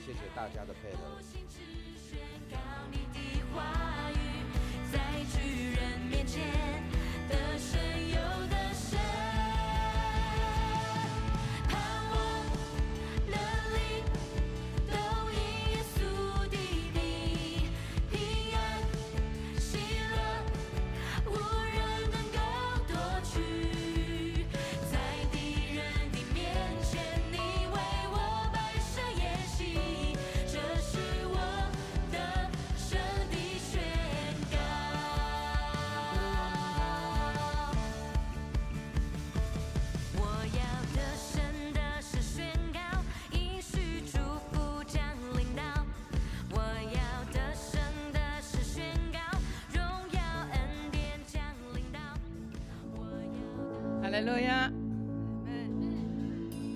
謝謝大家的配合。在巨人面前得勝又得勝，盼望能力都因耶穌的名，平安喜樂無人能夠奪去，在敵人的面前，你為我擺設筵席，這是我得勝的宣告。我要得勝的是宣告，應許祝福降臨到。我要得勝的是宣告，榮耀恩典降臨到。我要。哈利路亞，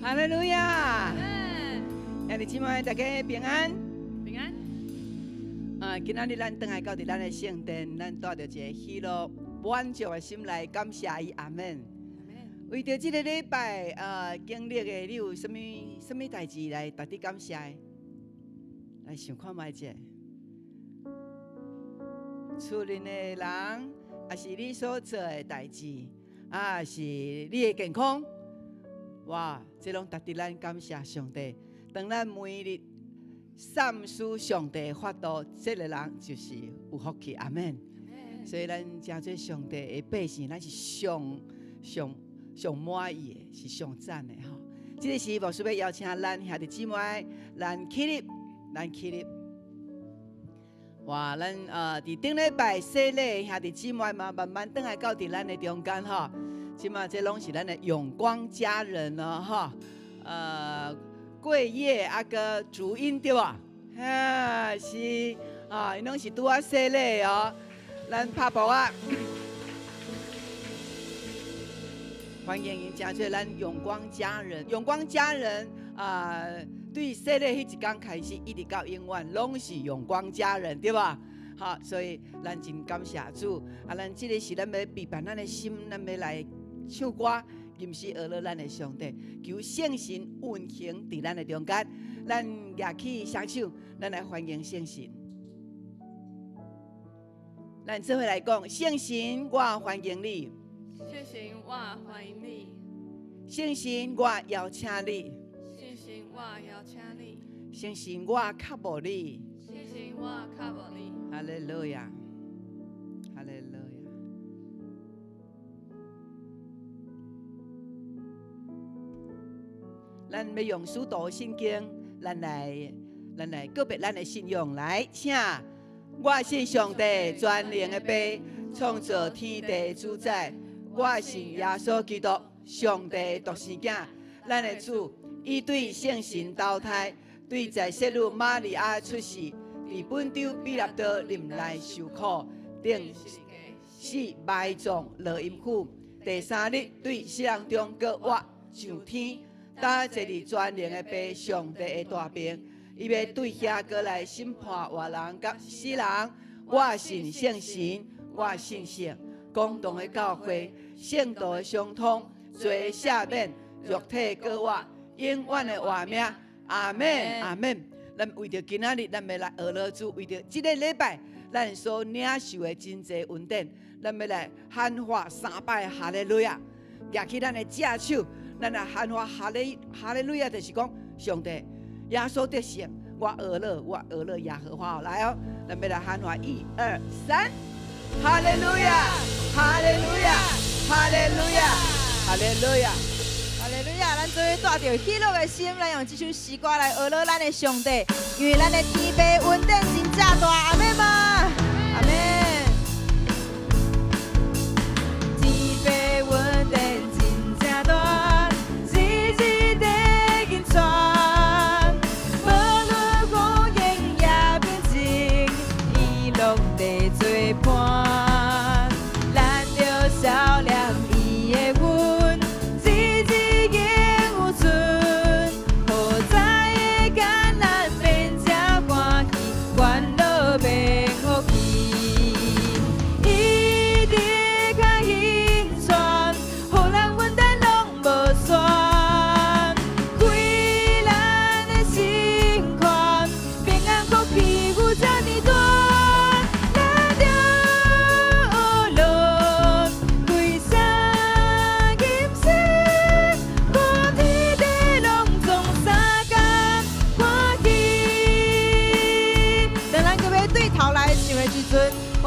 哈利路亞，兄弟姊妹，大家平安。平安。啊，今仔日咱轉來到佇咱的聖殿，咱帶著一个喜樂滿足的心來感謝伊，阿門。為著這个禮拜經歷的，你有啥物啥物代誌來值得感謝的？來想看覓者，厝裡的人，抑是你所做的代誌，啊是你的健康，哇，這攏值得咱感謝上帝。當咱每日三思上帝的法度，這个人就是有福氣，阿門。所以咱成做上帝的百姓，咱是上上上滿意的，是上讚的吼。這个時牧師欲邀請咱兄弟姊妹，咱起立，咱起立。哇，咱佇頂禮拜洗禮的兄弟姊妹嘛，慢慢轉來到佇咱的中間吼。這馬這攏是咱的永光家人哦吼。桂葉啊閣竹音對無？哈是啊，𪜶攏是拄仔洗禮哦。咱拍噗仔，歡迎𪜶成做咱永光家人。永光家人啊，對洗禮彼一工開始，一直到永遠，攏是永光家人，對無？好，所以咱真感謝主。啊，咱這个時咱欲預備咱的心，咱欲來唱歌，吟詩呵咾咱的上帝，求聖神運行佇咱的中間。咱舉起雙手，咱來歡迎聖神。咱做伙來講，聖神，我歡迎你。聖神，我歡迎你。聖神，我邀請你。聖神，我邀請你。聖神，我渴慕你。聖神，我渴慕你。哈利路亞，哈利路亞。咱欲用使徒信經，咱來告白咱的信仰來，請。我信上帝全能的父，創造天地主宰。我信耶穌基督，上帝獨生囝，咱的主，伊對聖神投胎，對在聖女瑪利亞出世，佇本丟彼拉多臨來受苦，釘死埋葬落陰府，第三日對死人中閣活上天，搭坐佇全能的父上帝的大爿。伊欲對遐閣來審判活人佮死人。我信聖神，我信聖公同的教會，聖徒的相通，罪赦免，肉體閣活，永遠的活命。阿門，阿門。咱為著今仔日，咱欲來呵咾主，為著這个禮拜咱所領受的真濟恩典，咱欲來喊話三擺哈利路亞，舉起咱的正手，咱來喊話哈利哈利路亞，就是講上帝。耶穌得勝，我呵咾，我呵咾耶和華。來哦，咱欲來喊話，一二三，哈利路亞，哈利路亞，哈利路亞，哈利路亞，哈利路亞。咱做伙帶著喜樂的心，來用這首詩歌來呵咾咱的上帝，因為咱的天父恩典真正大，阿們嗎？阿們。天父恩典真正大，日日在緊傳。無論風雨也平靜，伊攏在做伴。咱著少念伊的恩，日日仍有存。好在的艱難免這歡喜，煩惱免有。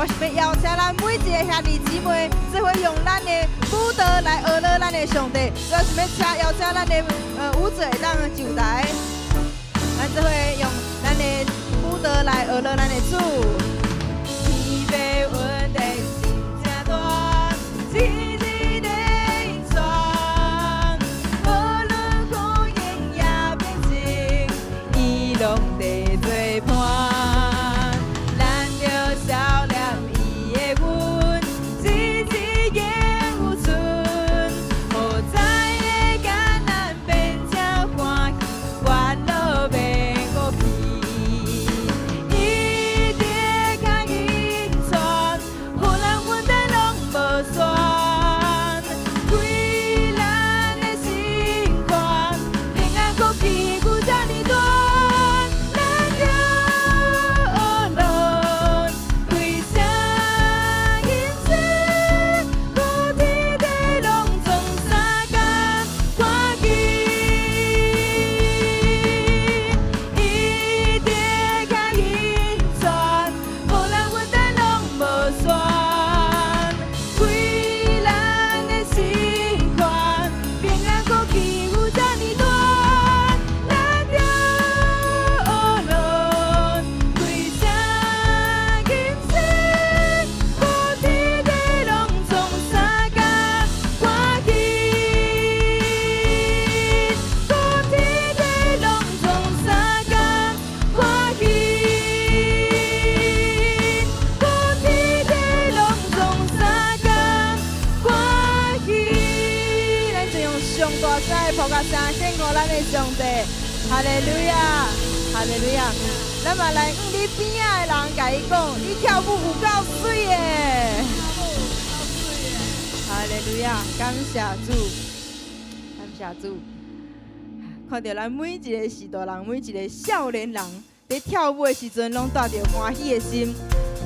我想欲邀請咱每一个兄弟姊妹，做伙用咱的舞蹈來學樂咱的上帝。我想欲請邀請咱的舞者會當上台，咱做伙用咱的舞蹈來學樂咱的主。天父恩典真正大，日日的傳，無論苦境也變情，伊攏佇做伴。咱著笑念伊的恩，日日仍有存，予知的艱難變成歡喜，煩惱免無去。伊的牽引帶，予咱穩定攏無散，歸咱的心肝，平安福氣有遮爾大，咱著學樂，開聲吟詩，顧天地攏總相共歡喜。伊的牽引帶，予咱穩定攏無散，歸咱的心肝，平安福氣有遮爾大，咱著學樂，開聲吟詩，顧天地攏總相共歡喜。顧天地攏總相共歡喜。顧天地攏總相共歡喜。咱就用上大聲的噗仔聲獻予咱的上帝，哈利路亞，哈利路亞。咱嘛來向你邊仔的人共伊講，你跳舞有夠媠的。哈利路亞，感謝主，感謝主。看著咱每一个序大人，每一个少年人，佇跳舞的時陣，攏帶著歡喜的心。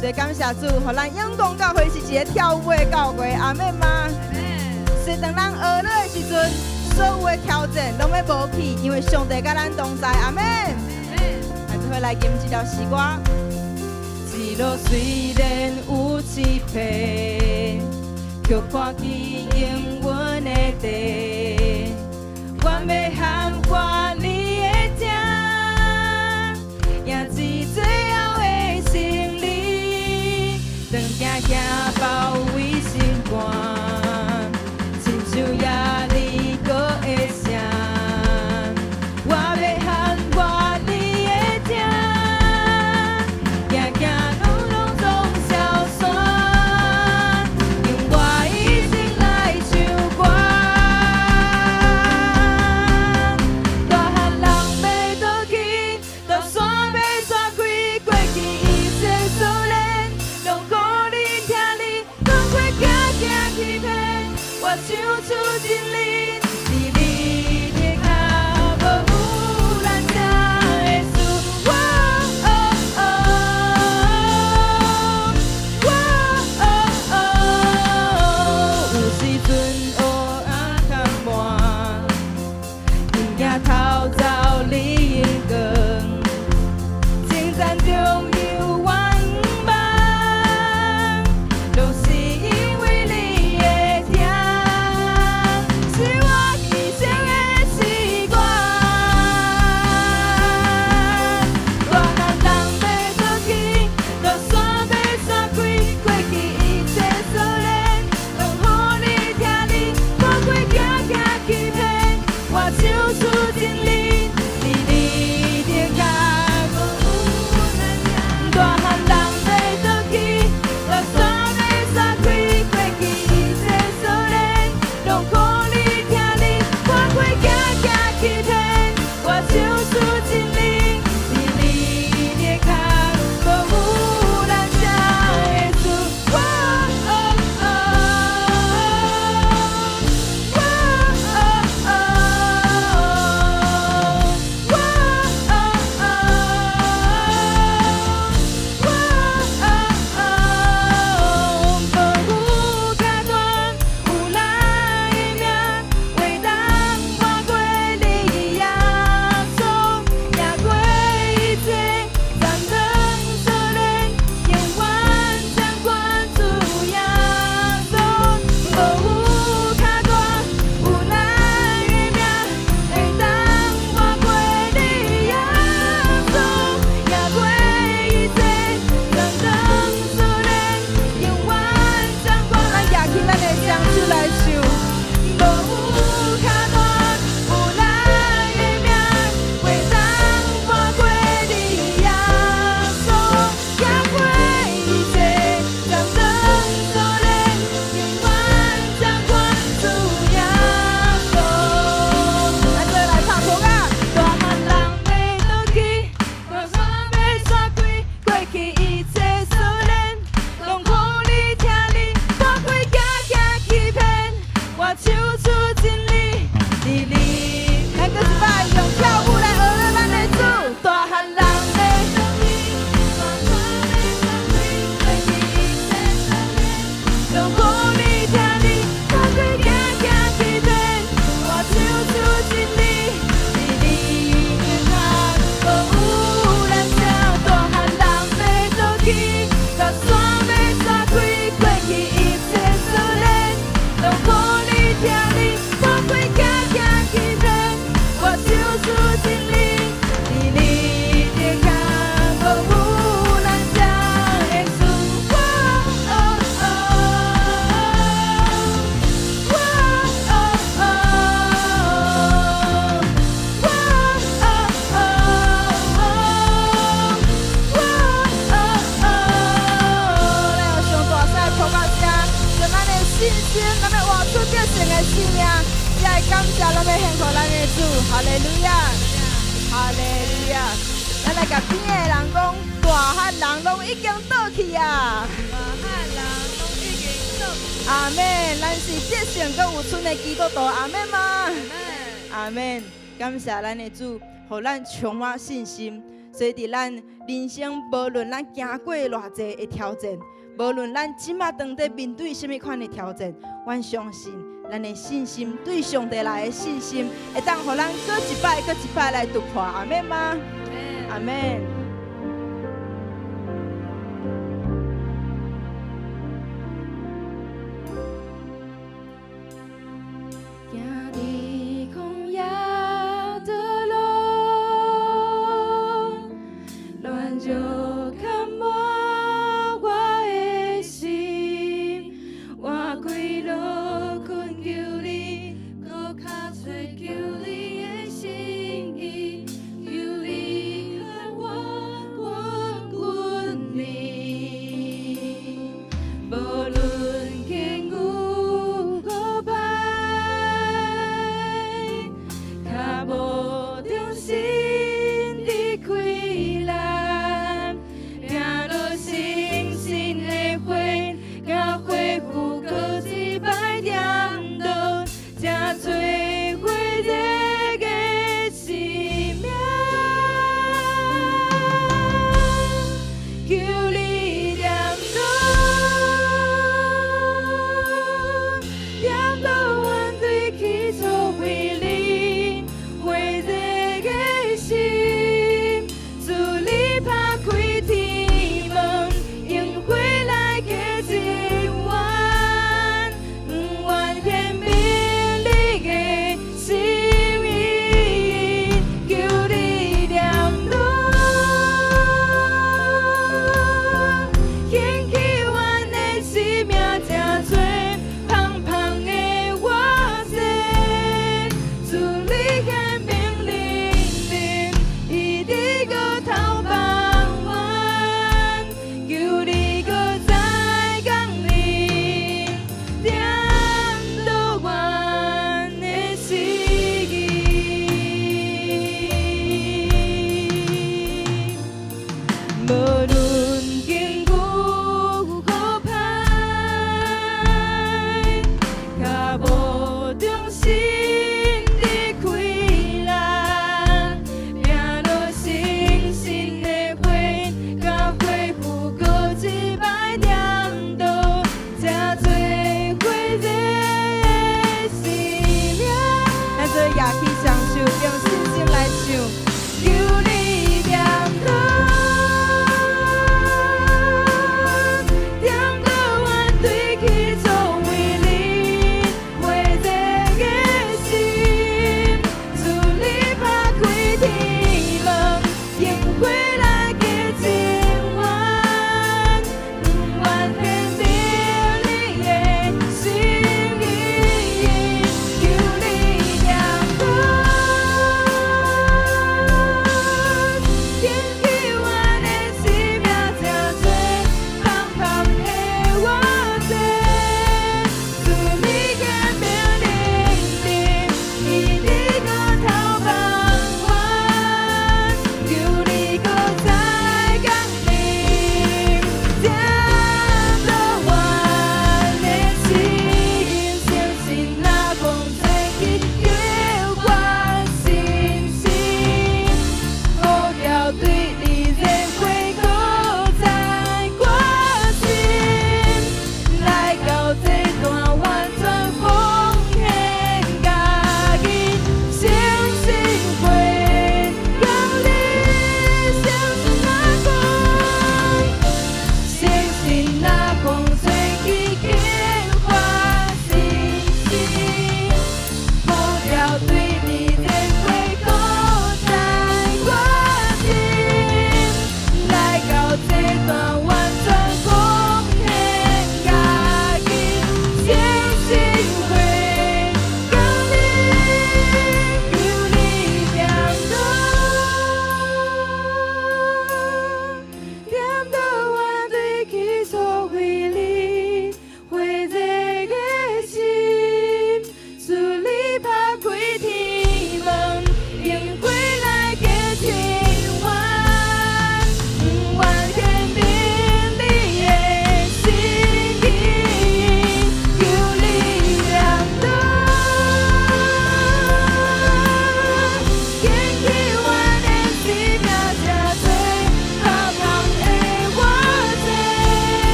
所以感謝主，予咱永光教會是一个跳舞的教會，阿們嗎？所以當咱學樂的時陣，所有的挑戰攏欲無去，因為上帝佮咱同在，阿們。來，做伙來吟這條詩歌。一路雖然有欺騙，卻看見應允的地。我欲喊掛你的疼，贏這最後的勝利。當驚驚包圍心肝，親像耶利哥的城。我欲喊掛你的疼，行行路攏總消散，用我一生來唱歌。大感謝，咱欲獻予咱的主，哈利路亞，哈利路亞。咱來共邊的人講，大漢人攏已經倒去啊！大漢人攏已經倒去。阿們，咱是得勝閣有春的基督徒，阿們嗎？阿們。阿們，感謝咱的主，予咱充滿信心。所以佇咱人生，無論咱行過偌濟的挑戰，無論咱這馬當底面對啥物款的挑戰，阮相信咱的信心對上帝來的信心，會當予咱閣一擺、閣一擺來突破。阿們嗎？阿們。行佇曠野的路，軟弱充滿我的心，我跪落懇求你，閣較追求你的心意，求你牽我緊緊你，無論艱苦閣歹，跤步重新離開咱，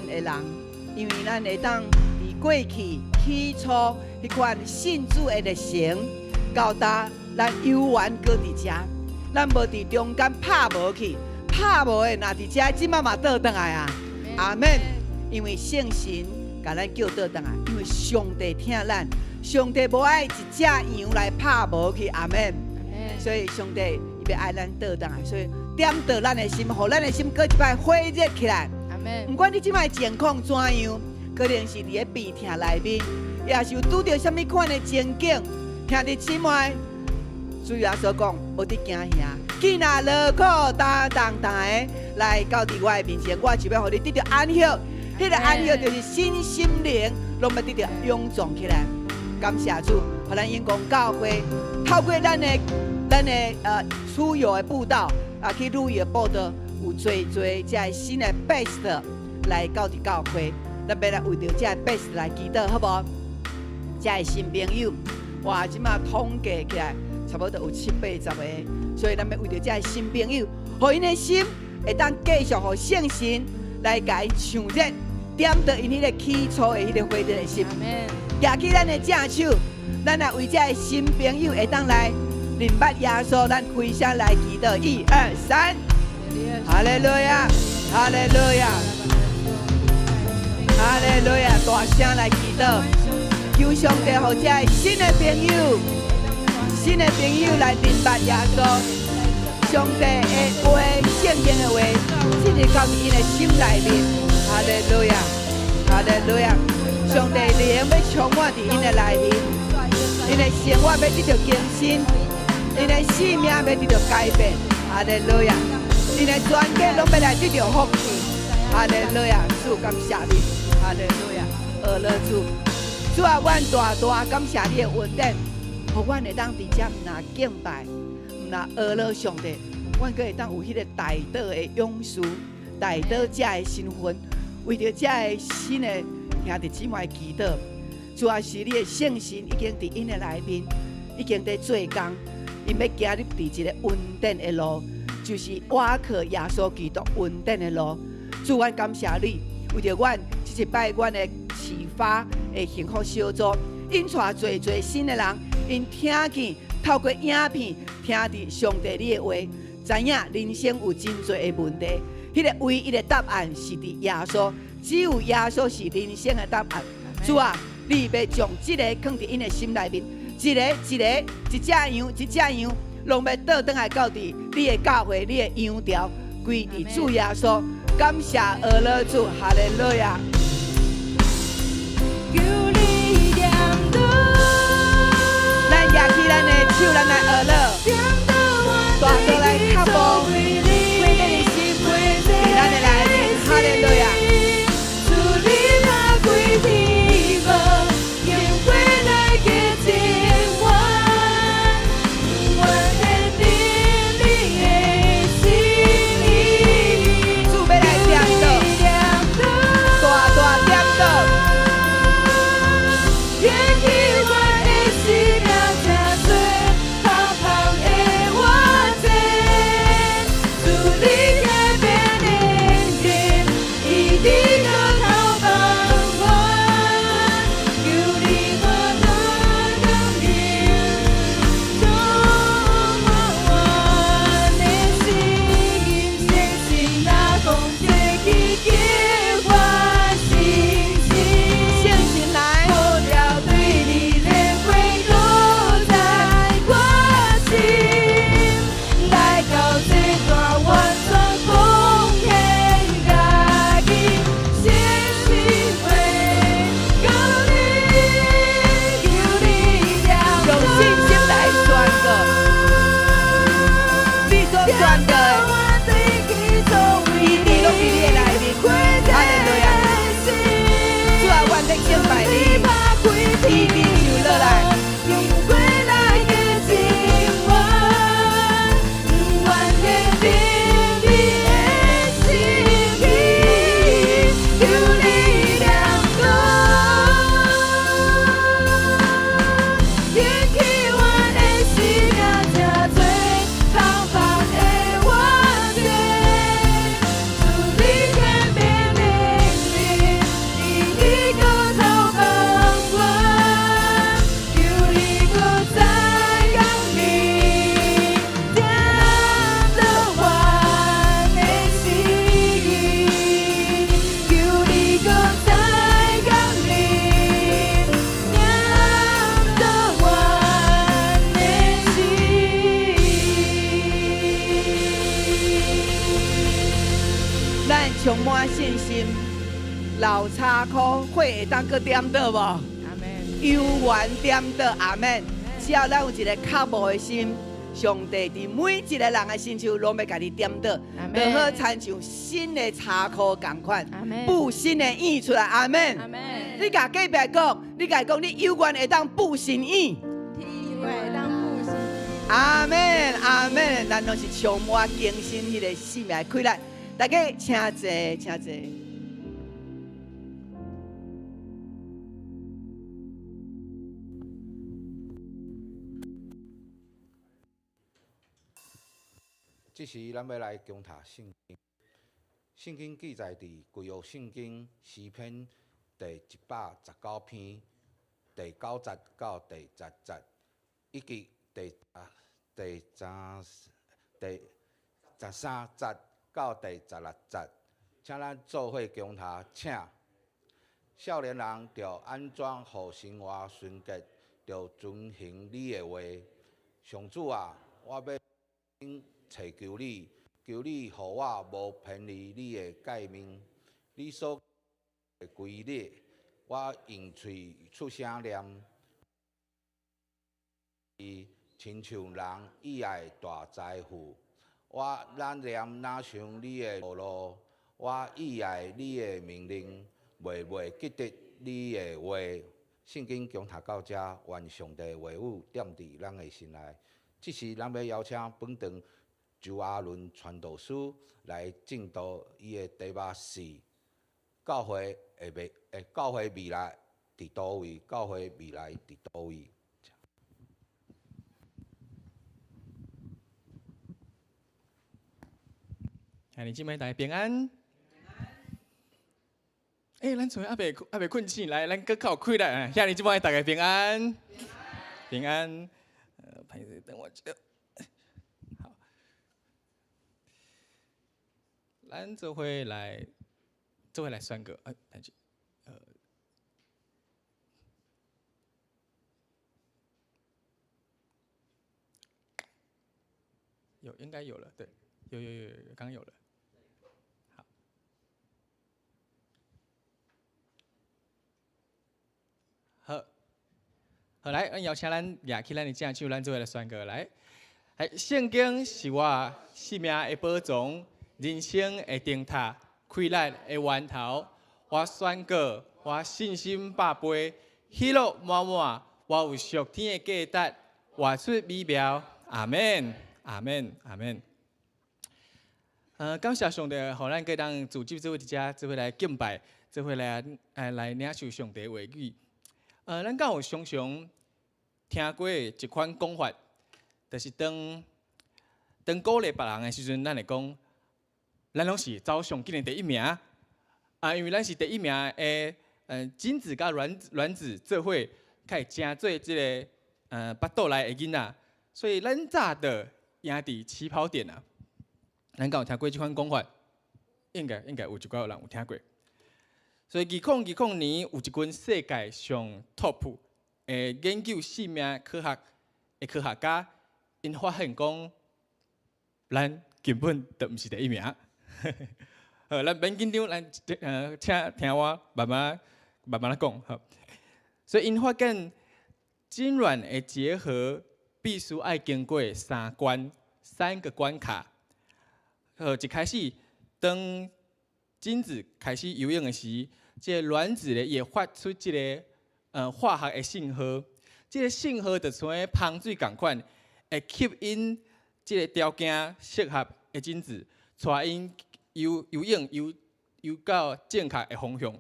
典的人，因為咱會當佇過去起初彼款信主的熱誠，到今咱猶原閣佇遮，咱無佇中間拍無去，拍無的若佇遮，這擺嘛倒轉來啊！阿們。因為聖神共咱叫倒轉來，因為上帝疼咱，上帝無愛一隻羊來拍無去，阿們。所以上帝伊欲愛咱倒轉來，所以點著咱的心，予咱的心閣一擺火熱起來。毋管你這擺情況怎樣，可能是佇咧病痛內面，也是有拄著啥物款的情景，兄弟姊妹，主耶穌講，無得驚嚇，囝若勞苦擔重擔的來到佇我的面前，我就欲予你得著安息。彼個安息就是身心靈攏欲得著勇壯起來。感謝主，予咱永光教會透過咱的出遊的佈道啊，去旅遊的佈道，有濟濟這个新的 pastor 來到佇教會，咱欲來為著這个 pastor 來祈禱，好無？這个新朋友，哇，這擺統計起來差不多有七八十個，所以咱欲為著這个新朋友，予𪜶的心會當繼續予聖神來共𪜶搶熱，點著𪜶彼個起初的彼個火熱的心。舉起咱的正手，咱來為這个新朋友會當來認捌耶穌，咱開聲來祈禱，一二三，哈利路亞，哈利路亞，哈利路亞，大聲來祈禱，求上帝予這个新的朋友，新的朋友來認捌耶穌，上帝的話，聖經的話，進入到𪜶的心內面，哈利路亞，哈利路亞，上帝靈欲充滿佇𪜶的內面，𪜶的生活欲得著更新，𪜶的性命欲得著改變，哈利路亞，𪜶的全家攏欲來得著福氣，哈利路亞，主感謝你，哈利路亞，阿樂主，主啊，阮大大感謝你的恩典，予阮會當佇遮毋若敬拜，毋若阿樂上帝，阮閣會當有彼個代禱的勇士，代禱者的身份，為著這个新的兄弟姊妹祈禱。主啊，是你的聖神已經佇𪜶的內面，已經佇做工，𪜶欲行入佇一個恩典的路，就是倚靠耶穌基督恩典的路。主，阮感謝你，為著阮這一擺阮的啟發的幸福小組，𪜶帶濟濟新的人，𪜶聽見透過影片聽著上帝你的話，知影人生有真濟的問題，彼個唯一的答案是佇耶穌，只有耶穌是人生的答案。主啊，你欲將這个囥佇𪜶的心內面，一個一個，一隻羊一隻羊，攏欲倒轉來到佇你的教會、你的羊牢，歸佇主耶穌。感謝阿樂主，哈利路亞。求你點著，咱舉起咱的手，咱來阿樂，大大來腳步，火熱的心，佇咱的內面，哈利路亞。主你打開天門，用火來潔淨阮，阮會定你的心意。主欲來點著，大大點著，信心，老柴箍火会当閣點著無？阿門。猶原點著，阿門。只要咱有一个渴慕的心，上帝佇每一个人的身上攏欲共你點著，就好親像新的柴箍仝款，布新的椅出來，阿門。阿門。你共隔壁講，你共伊講，你猶原會當布新椅。阿門，阿門，咱攏是充滿更新彼个生命的氣力。大家請坐，請坐。這時，咱欲來恭讀聖經。聖經記載佇舊約聖經詩篇第119篇第九節到第十節，以及第第十第十三節到第十六節。請咱做伙恭讀，請。少年人著按怎予生活純潔，著遵行你的話。上主啊，我欲揣求你，求你予我無偏離你的誡命。你所的規律，我用喙出聲念。伊親像人意愛大財富。我若念若想你的道路，我意愛你的命令，袂袂記得你的話。聖經恭讀到這，願上帝話語踮佇咱的心內。這時，咱欲邀請本堂周阿倫傳道師來證道，伊的題目是教會的未，教會未來佇佗位？教會未來佇佗位？兄弟姊妹，大家平安。欸，咱厝猶未猶未睏醒，來，咱閣較有氣力。兄弟姊妹，大家平安。平安。歹勢，等我一下。好，咱做伙來，做伙來宣告。欸，等下，有，應該有了，對，有有有有，剛有了。好，好，好來，咱邀請咱舉起咱的正手，咱做伙來宣告來。聖經是我生命的寶藏，人生的燈塔，氣力的源頭。我宣告，我信心百倍，喜樂滿滿。我有屬天的價值，活出美妙。阿門，阿門，阿門。感謝上帝，予咱閣當聚集做伙佇遮，做伙來敬拜，做伙來來領受上帝話語。咱敢有常常聽過一款講法，就是當當鼓勵別人的時陣，咱會講，咱攏是走上緊的第一名。啊，因為咱是第一名的，精子佮卵卵子做伙，較會成做這个腹肚內的囡仔，所以咱早就贏佇起跑點啊。咱敢有聽過這款講法？應該應該有一寡人有聽過。所以2020年有一群世界上 top 的研究生命科學的科學家，𪜶發現講，咱根本就毋是第一名。好，咱免緊張，咱請聽我慢慢慢慢來講。好，所以𪜶發現精卵的結合必須愛經過三關，三個關卡。好，一開始當精子開始游泳的時，這个卵子咧會發出這个化學的信號，這个信號就像咧芳水仝款，會吸引這个條件適合的精子，帶𪜶游游泳游游到正確的方向。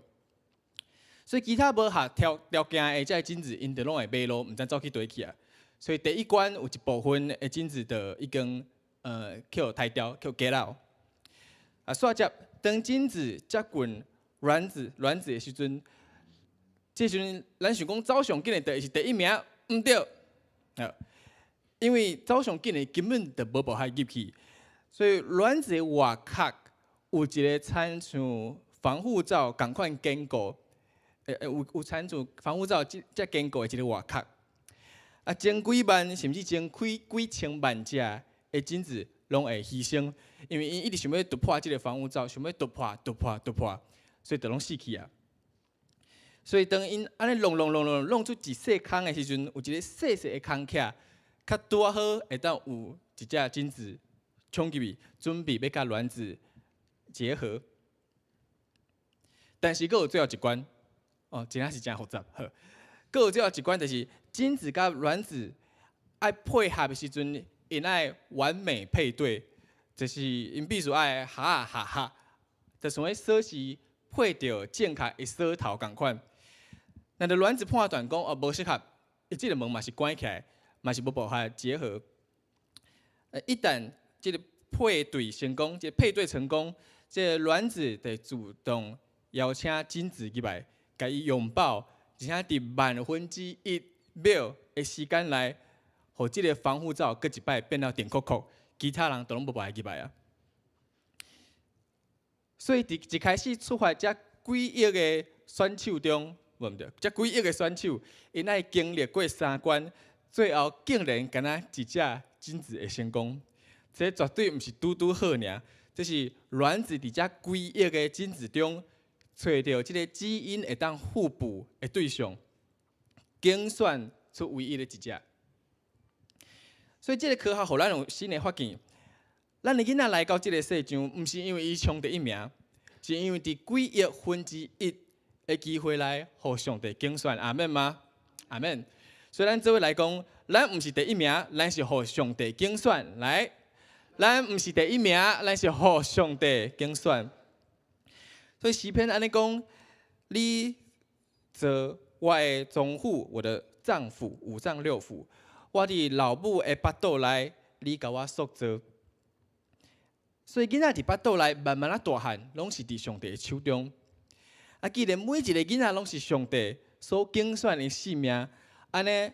所以其他無合條條件的這个精子，𪜶就攏會迷路，毋知走去佗去啊。所以第一關有一部分的精子就已經去予刣掉，去予 get out。啊，煞接當精子接近卵子卵子的時陣，這時陣咱想講走上緊的就會是第一名，毋對，啊，因為走上緊的根本就無辦法入去，所以卵子的外殼有一个親像防護罩仝款堅固，有有親像防護罩這這堅固的一个外殼，啊，千幾萬甚至千幾幾千萬隻的精子攏會犧牲，因為𪜶一直想欲突破這个防護罩，想欲突破、突破、突破，所以就攏死去啊。所以當𪜶按呢弄弄弄弄弄出一細空的時陣，有一个細細的空隙，較拄仔好會當有一隻精子衝入去，準備欲佮卵子結合。但是閣有最後一關，哦，真正是誠複雜。好，閣有最後一關就是精子佮卵子愛配合的時陣，𪜶愛完美配對，就是𪜶必須愛合合合，就像彼鎖匙配著正確的鎖頭仝款。若著卵子判斷講哦無適合，伊這个門嘛是關起來，嘛是無辦法結合。一旦這个配對成功，這个配對成功，這个卵子就主動邀請精子入來，共伊擁抱，而且佇萬分之一秒的時間內，予這个防護罩閣一擺變了電扣扣，其他人都攏無辦法入來啊。所以佇一開始出發這幾億个選手中，無毋對，這幾億个選手，𪜶愛經歷過三關，最後竟然干焦一隻精子會成功，這絕對毋是拄拄好爾，這是卵子佇這幾億个精子中，揣著這个基因會當互補的對象，揀選出唯一的一隻。所以這个科學予咱有新的發現，咱的囡仔來到這个世上，毋是因為伊衝第一名，是因為佇幾億分之一的機會內，予上帝揀選。阿們嗎？阿們。所以咱做伙來講，咱毋是第一名，咱是予上帝揀選。來，咱毋是第一名，咱是予上帝揀選。所以詩篇按呢講，你做我的臟腑，我的臟腑，五臟六腑，我佇老母的腹肚內，你共我塑造。所以囡仔佇腹肚內慢慢仔大漢，攏是佇上帝的手中。啊，既然每一个囡仔攏是上帝所揀選的性命，按呢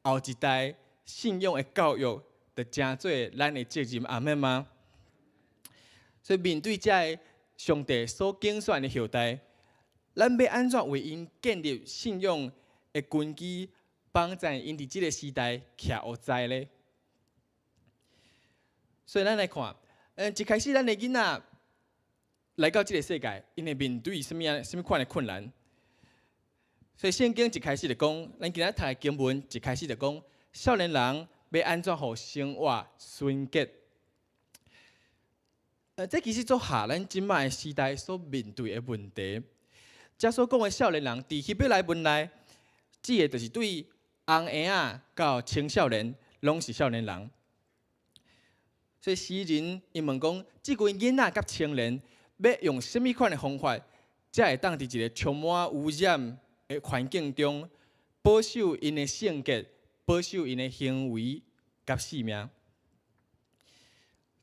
後一代信仰的教育，就成做咱的責任，阿們嗎？所以面對這个上帝所揀選的後代，咱欲按怎為𪜶建立信仰的根基，幫助𪜶佇這个時代徛予在咧？所以咱來看，一開始咱的囡仔來到這个世界，𪜶會面對啥物仔、啥物款的困難？所以聖經一開始就講，咱今仔讀的經文一開始就講，少年人欲按怎予生活純潔？這其實足合咱這擺的時代所面對的問題。這所講的少年人，佇希伯來文內，指的就是對紅嬰仔到青少年，攏是少年人。所以詩人伊問講，這群囡仔佮青年，欲用啥物款的方法，才會當佇一个充滿污染的環境中，保守𪜶的性格，保守𪜶的行為佮性命？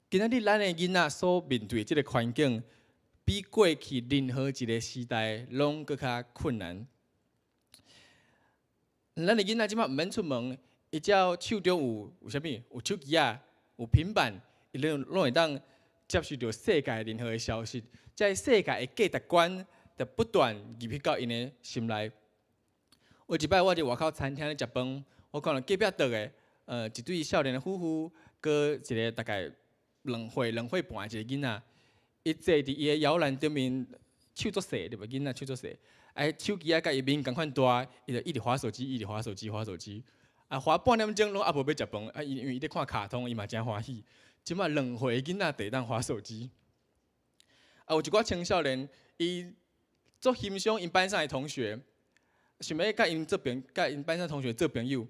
今仔日咱的囡仔所面對的這个環境，比過去任何一个時代攏閣較困難。咱的囡仔這擺毋免出門，伊只要手中有啥物，有手機仔，有平板，伊攏攏會當接受著世界任何的消息。這个世界的價值觀，就不斷入去到𪜶的心內。有一擺我佇外口餐廳咧食飯，我看著隔壁桌的，一對少年的夫婦，閣一个大概2歲、2歲半的一个囡仔，伊坐佇伊的搖籃頂面，手足細對無？囡仔手足細，啊，手機仔佮伊面仝款大，伊就一直滑手機，一直滑手機，滑手機，啊，滑半點鐘攏猶無欲食飯，啊，因為伊咧看卡通，伊嘛誠歡喜。這擺2歲的囡仔就會當滑手機，啊，有一寡青少年，伊足欣賞𪜶班上的同學，想欲佮𪜶做朋，佮𪜶班上同學做朋友，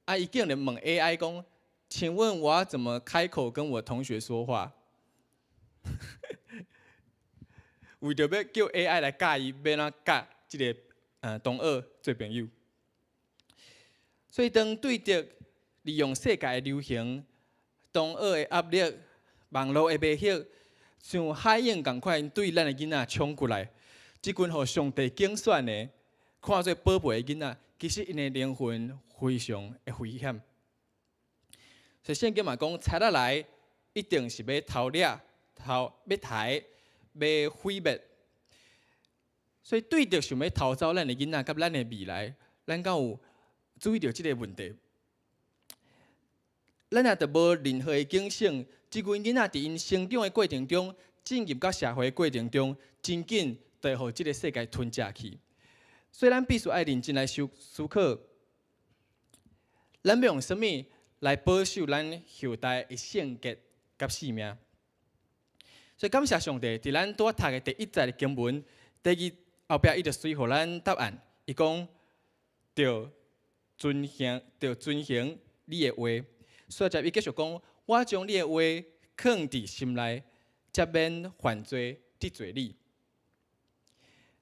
啊，伊竟然問 AI 講：請問我要怎麼開口跟我同學說話？為著欲叫 AI 來教伊欲按怎佮這个同學做朋友。所以當對著利用世界的流行、同學的壓力、網路的迷惑，像海湧仝款對咱的囡仔衝過來，這群予上帝揀選的、看做寶貝的囡仔，其實𪜶的靈魂非常的危險。所以聖經嘛講，賊仔來一定是欲偷掠、偷欲刣、欲毀滅。所以對著想欲偷走咱的囡仔佮咱的未來，咱敢有注意著這个問題？咱若著無任何的警醒，這群囡仔佇𪜶成長的過程中，進入到社會的過程中，真緊就會予這个世界吞食去。所以咱必須愛認真來思思考，咱欲用啥物來保守咱後代的聖潔佮性命。所以感謝上帝，佇咱拄仔讀的第一節的經文，第二後壁伊就隨予咱答案。伊講，著遵行，著遵行你的話。所以接伊繼續講，我將你的話囥佇心內，才免犯罪得罪你。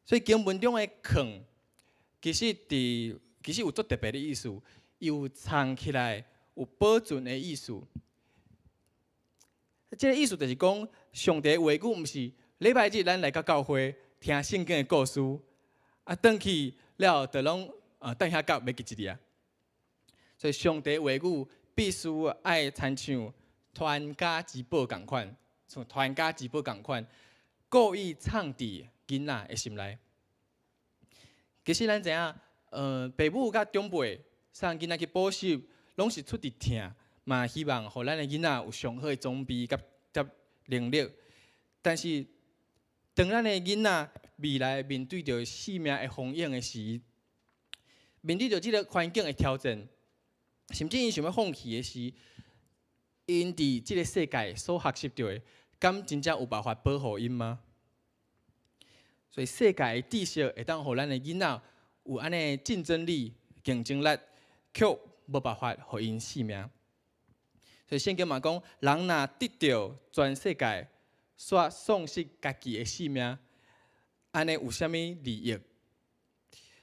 所以經文中的囥，其實有足特別的意思，伊有藏起來、有保存的意思。這个意思就是講，上帝話語毋是禮拜日咱來到教會聽聖經的故事，啊，轉去了後就攏啊等遐到袂記一哩啊。所以上帝話語必須愛親像傳家之寶仝款，像傳家之寶仝款，故意藏佇囡仔的心內。其實咱知影，爸母佮長輩送囡仔去補習，攏是出自疼，嘛希望予咱的囡仔有上好的裝備佮佮能力。但是，當咱的囡仔未來面對著生命的風湧的時，面對著這个環境的挑戰，甚至𪜶想欲放棄的時，𪜶佇這个世界所學習著的，敢真正有辦法保護𪜶嗎？所以世界的知識會當予咱的囡仔有按呢競爭力、競爭力，卻無辦法予𪜶性命。所以聖經嘛講，人若得著全世界，煞喪失家己的性命，按呢有啥物利益？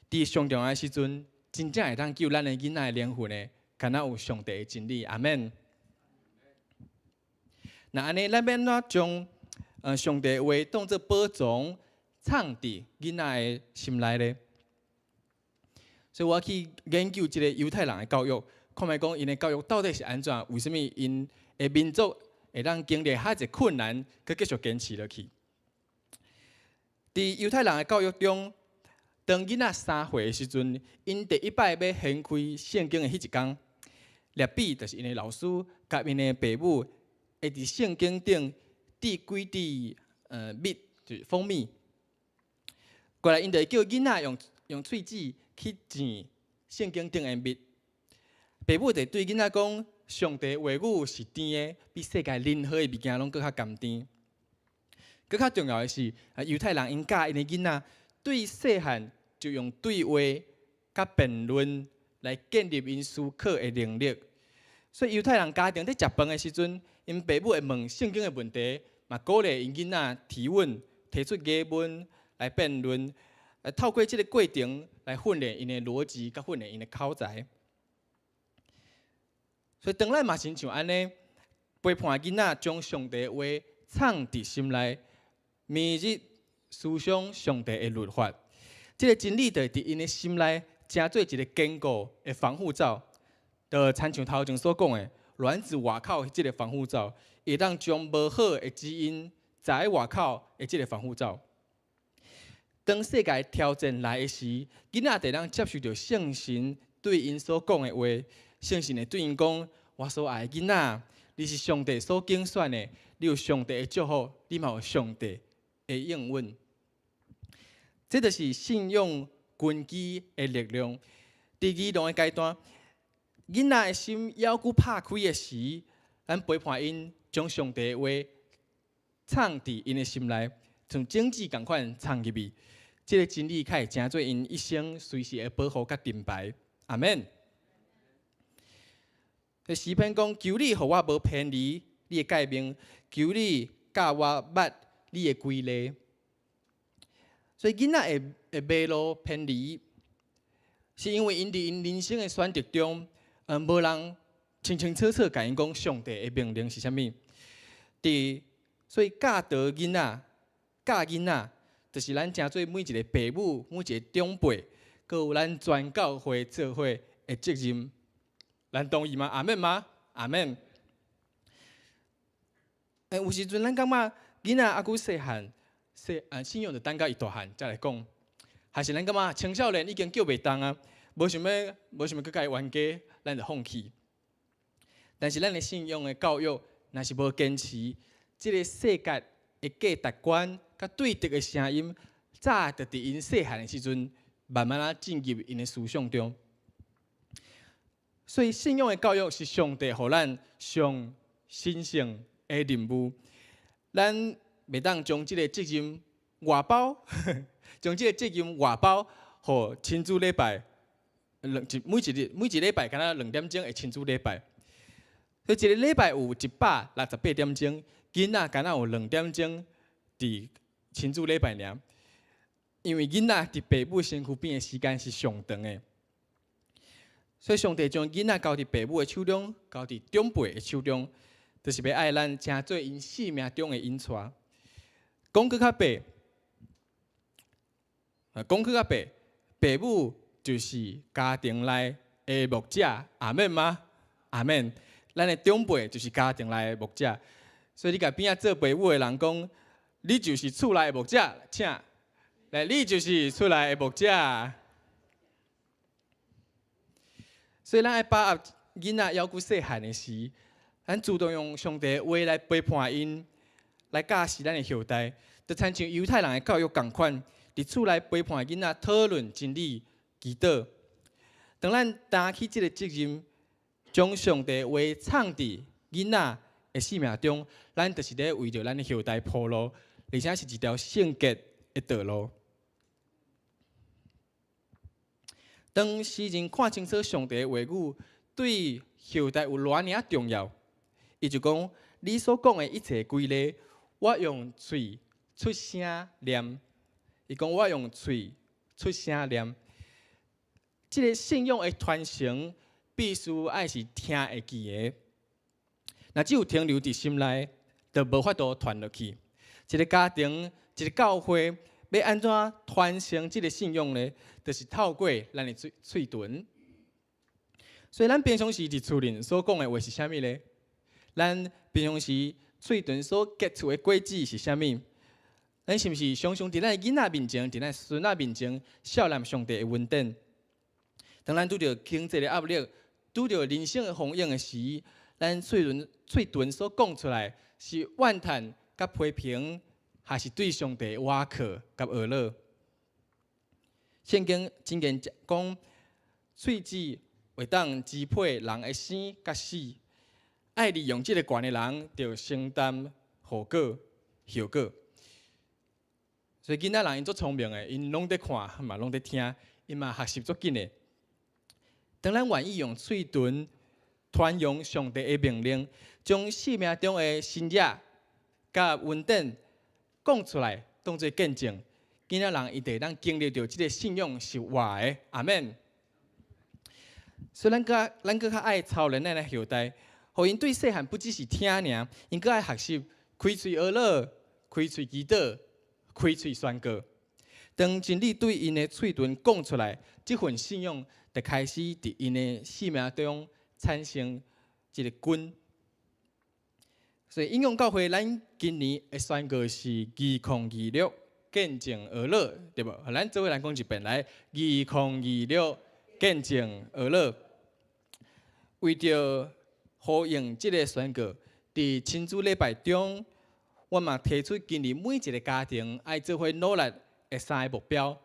佇上重要的時陣，真正會當救咱的囡仔的靈魂的，敢若有上帝的真理。阿們。那按呢，咱欲按怎將上帝的話當做寶藏，藏佇囡仔的心內咧？所以我去研究這个猶太人的教育，看覓講𪜶的教育到底是按怎？為啥物𪜶的民族會當經歷遐濟困難，閣繼續堅持落去？佇猶太人的教育中，當囡仔3歲的時陣，𪜶第一擺欲掀開聖經的彼一工，拉比就是𪜶的老師，佮𪜶的爸母會佇聖經頂滴幾滴蜜，就是蜂蜜。過來，𪜶就會叫囡仔用喙齒去吮聖經頂的蜜。爸母就對囡仔講：上帝話語是甜的，比世界任何的物件攏閣較甘甜。閣較重要的是，猶太人𪜶教𪜶的囡仔，對細漢就用對話佮辯論來建立𪜶思考的能力。所以猶太人家庭佇食飯的時陣，𪜶爸母會問聖經的問題，嘛鼓勵𪜶囡仔提問、提出疑問來辯論，來透過這个過程來訓練𪜶的邏輯，佮訓練𪜶的口才。所以當咱嘛親像按呢，陪伴囡仔將上帝的話藏佇心內，每日思想上帝的律法，這个真理就會佇𪜶的心內，成做一个堅固的防護罩。就親像頭前所講的，卵子外口這个防護罩，會當將無好的基因載外口的這个防護罩。當世界挑戰來的時，囡仔就會當接受著聖神對𪜶所講的話，聖神會對𪜶講：我所愛的囡仔，你是上帝所揀選的，你有上帝的祝福，你嘛有上帝的應允。這就是信仰根基的力量。佇兒童的階段，囡仔的心猶閣拍開的時，咱陪伴𪜶將上帝的話藏佇𪜶的心內，像種子仝款藏入去。這个真理較會成做𪜶一生隨時的保護佮盾牌。阿們。詩篇講：求你予我無偏離你的誡命，求你教我捌你的規例。所以囡仔會迷路偏離，是因為𪜶佇𪜶人生的選擇中，無人清清楚楚共𪜶講上帝的命令是啥物。所以教導囡仔，教囡仔，就是咱成做每一个爸母、每一个長輩，閣有咱全教會做伙的責任。咱同意嗎？阿們嗎？阿們。有時陣咱感覺囡仔猶閣細漢，細啊信仰著等甲伊大漢才來講，還是咱感覺青少年已經叫袂動啊，無想欲閣共伊冤家，咱就放棄。但是咱的信仰的教育，若是無堅持，這个世界的價值觀佮對敵的聲音，早就佇𪜶細漢的時陣，慢慢仔進入𪜶的思想中。所以信仰的教育是上帝予咱上神聖的任務。咱袂當將這个責任外包，將這个責任外包予親子禮拜，兩一每一日每一禮拜，敢若2點鐘的親子禮拜。所以一个禮拜有168點鐘，囡仔敢若有兩點鐘佇親子禮拜爾。因為囡仔佇爸母身軀邊的時間是上長的，所以上帝將囡仔交佇爸母的手中，交佇長輩的手中，就是欲愛咱成做𪜶生命中的引帶。講閣較白，講閣較白，爸母就是家庭內的牧者，阿們嗎？阿們。咱的長輩就是家庭內的牧者，所以你共邊仔做爸母的人講，你就是厝內的牧者，請來，你就是厝內的牧者。所以咱愛把握囡仔猶閣細漢的時，咱主動用上帝的話來陪伴𪜶，來教示咱的後代，就親像猶太人的教育仝款，佇厝內陪伴囡仔討論真理、祈禱。當咱擔起這个責任，將上帝話藏佇囡仔的生命中，咱就是咧為著咱的後代鋪路，而且是一條聖潔的道路。當詩人看清楚上帝的話語對後代有偌爾重要，伊就講：你所講的一切規例，我用喙出聲念。伊講我用喙出聲念。這个信仰的傳承，必須愛是聽會記的，若只有停留佇心內，就無法度傳落去。一个家庭，一个教會，欲按怎傳承這个信仰呢？就是透過咱的喙喙唇。所以，咱平常時佇厝裡所講的話是啥物呢？咱平常時喙唇所結出的果子是啥物？咱是毋是常常佇咱的囡仔面前，佇咱孫仔面前，笑談上帝的恩典？當咱拄著經濟的壓力，拄著人生的風雨的時，咱喙唇喙唇所講出來是怨嘆佮批評，還是對上帝倚靠佮呵咾？聖經箴言講，喙舌會當支配人的生佮死，愛利用這个權的人，就承擔後果後果。所以囡仔人𪜶足聰明的，𪜶攏佇看，嘛攏佇聽，𪜶嘛學習足緊的。當咱願意用喙唇傳揚上帝的命令，將生命中的神蹟佮恩典講出來，當做見證，囡仔人伊就會當經歷著這个信仰是活的。阿們。所以咱閣咱閣較愛操練咱的後代，予𪜶對細漢不只是聽爾，𪜶閣愛學習開喙呵咾、開喙祈禱、開喙宣告。當真理對𪜶的喙唇講出來，這份信仰就開始佇𪜶的生命中產生一个根。所以應用教會，咱今年的宣告是2026見證呵咾，對無？咱做伙來講一遍來，2026見證呵咾。為著呼應這个宣告，佇親子禮拜中，我嘛提出今年每一个家庭愛做伙努力的三个目標，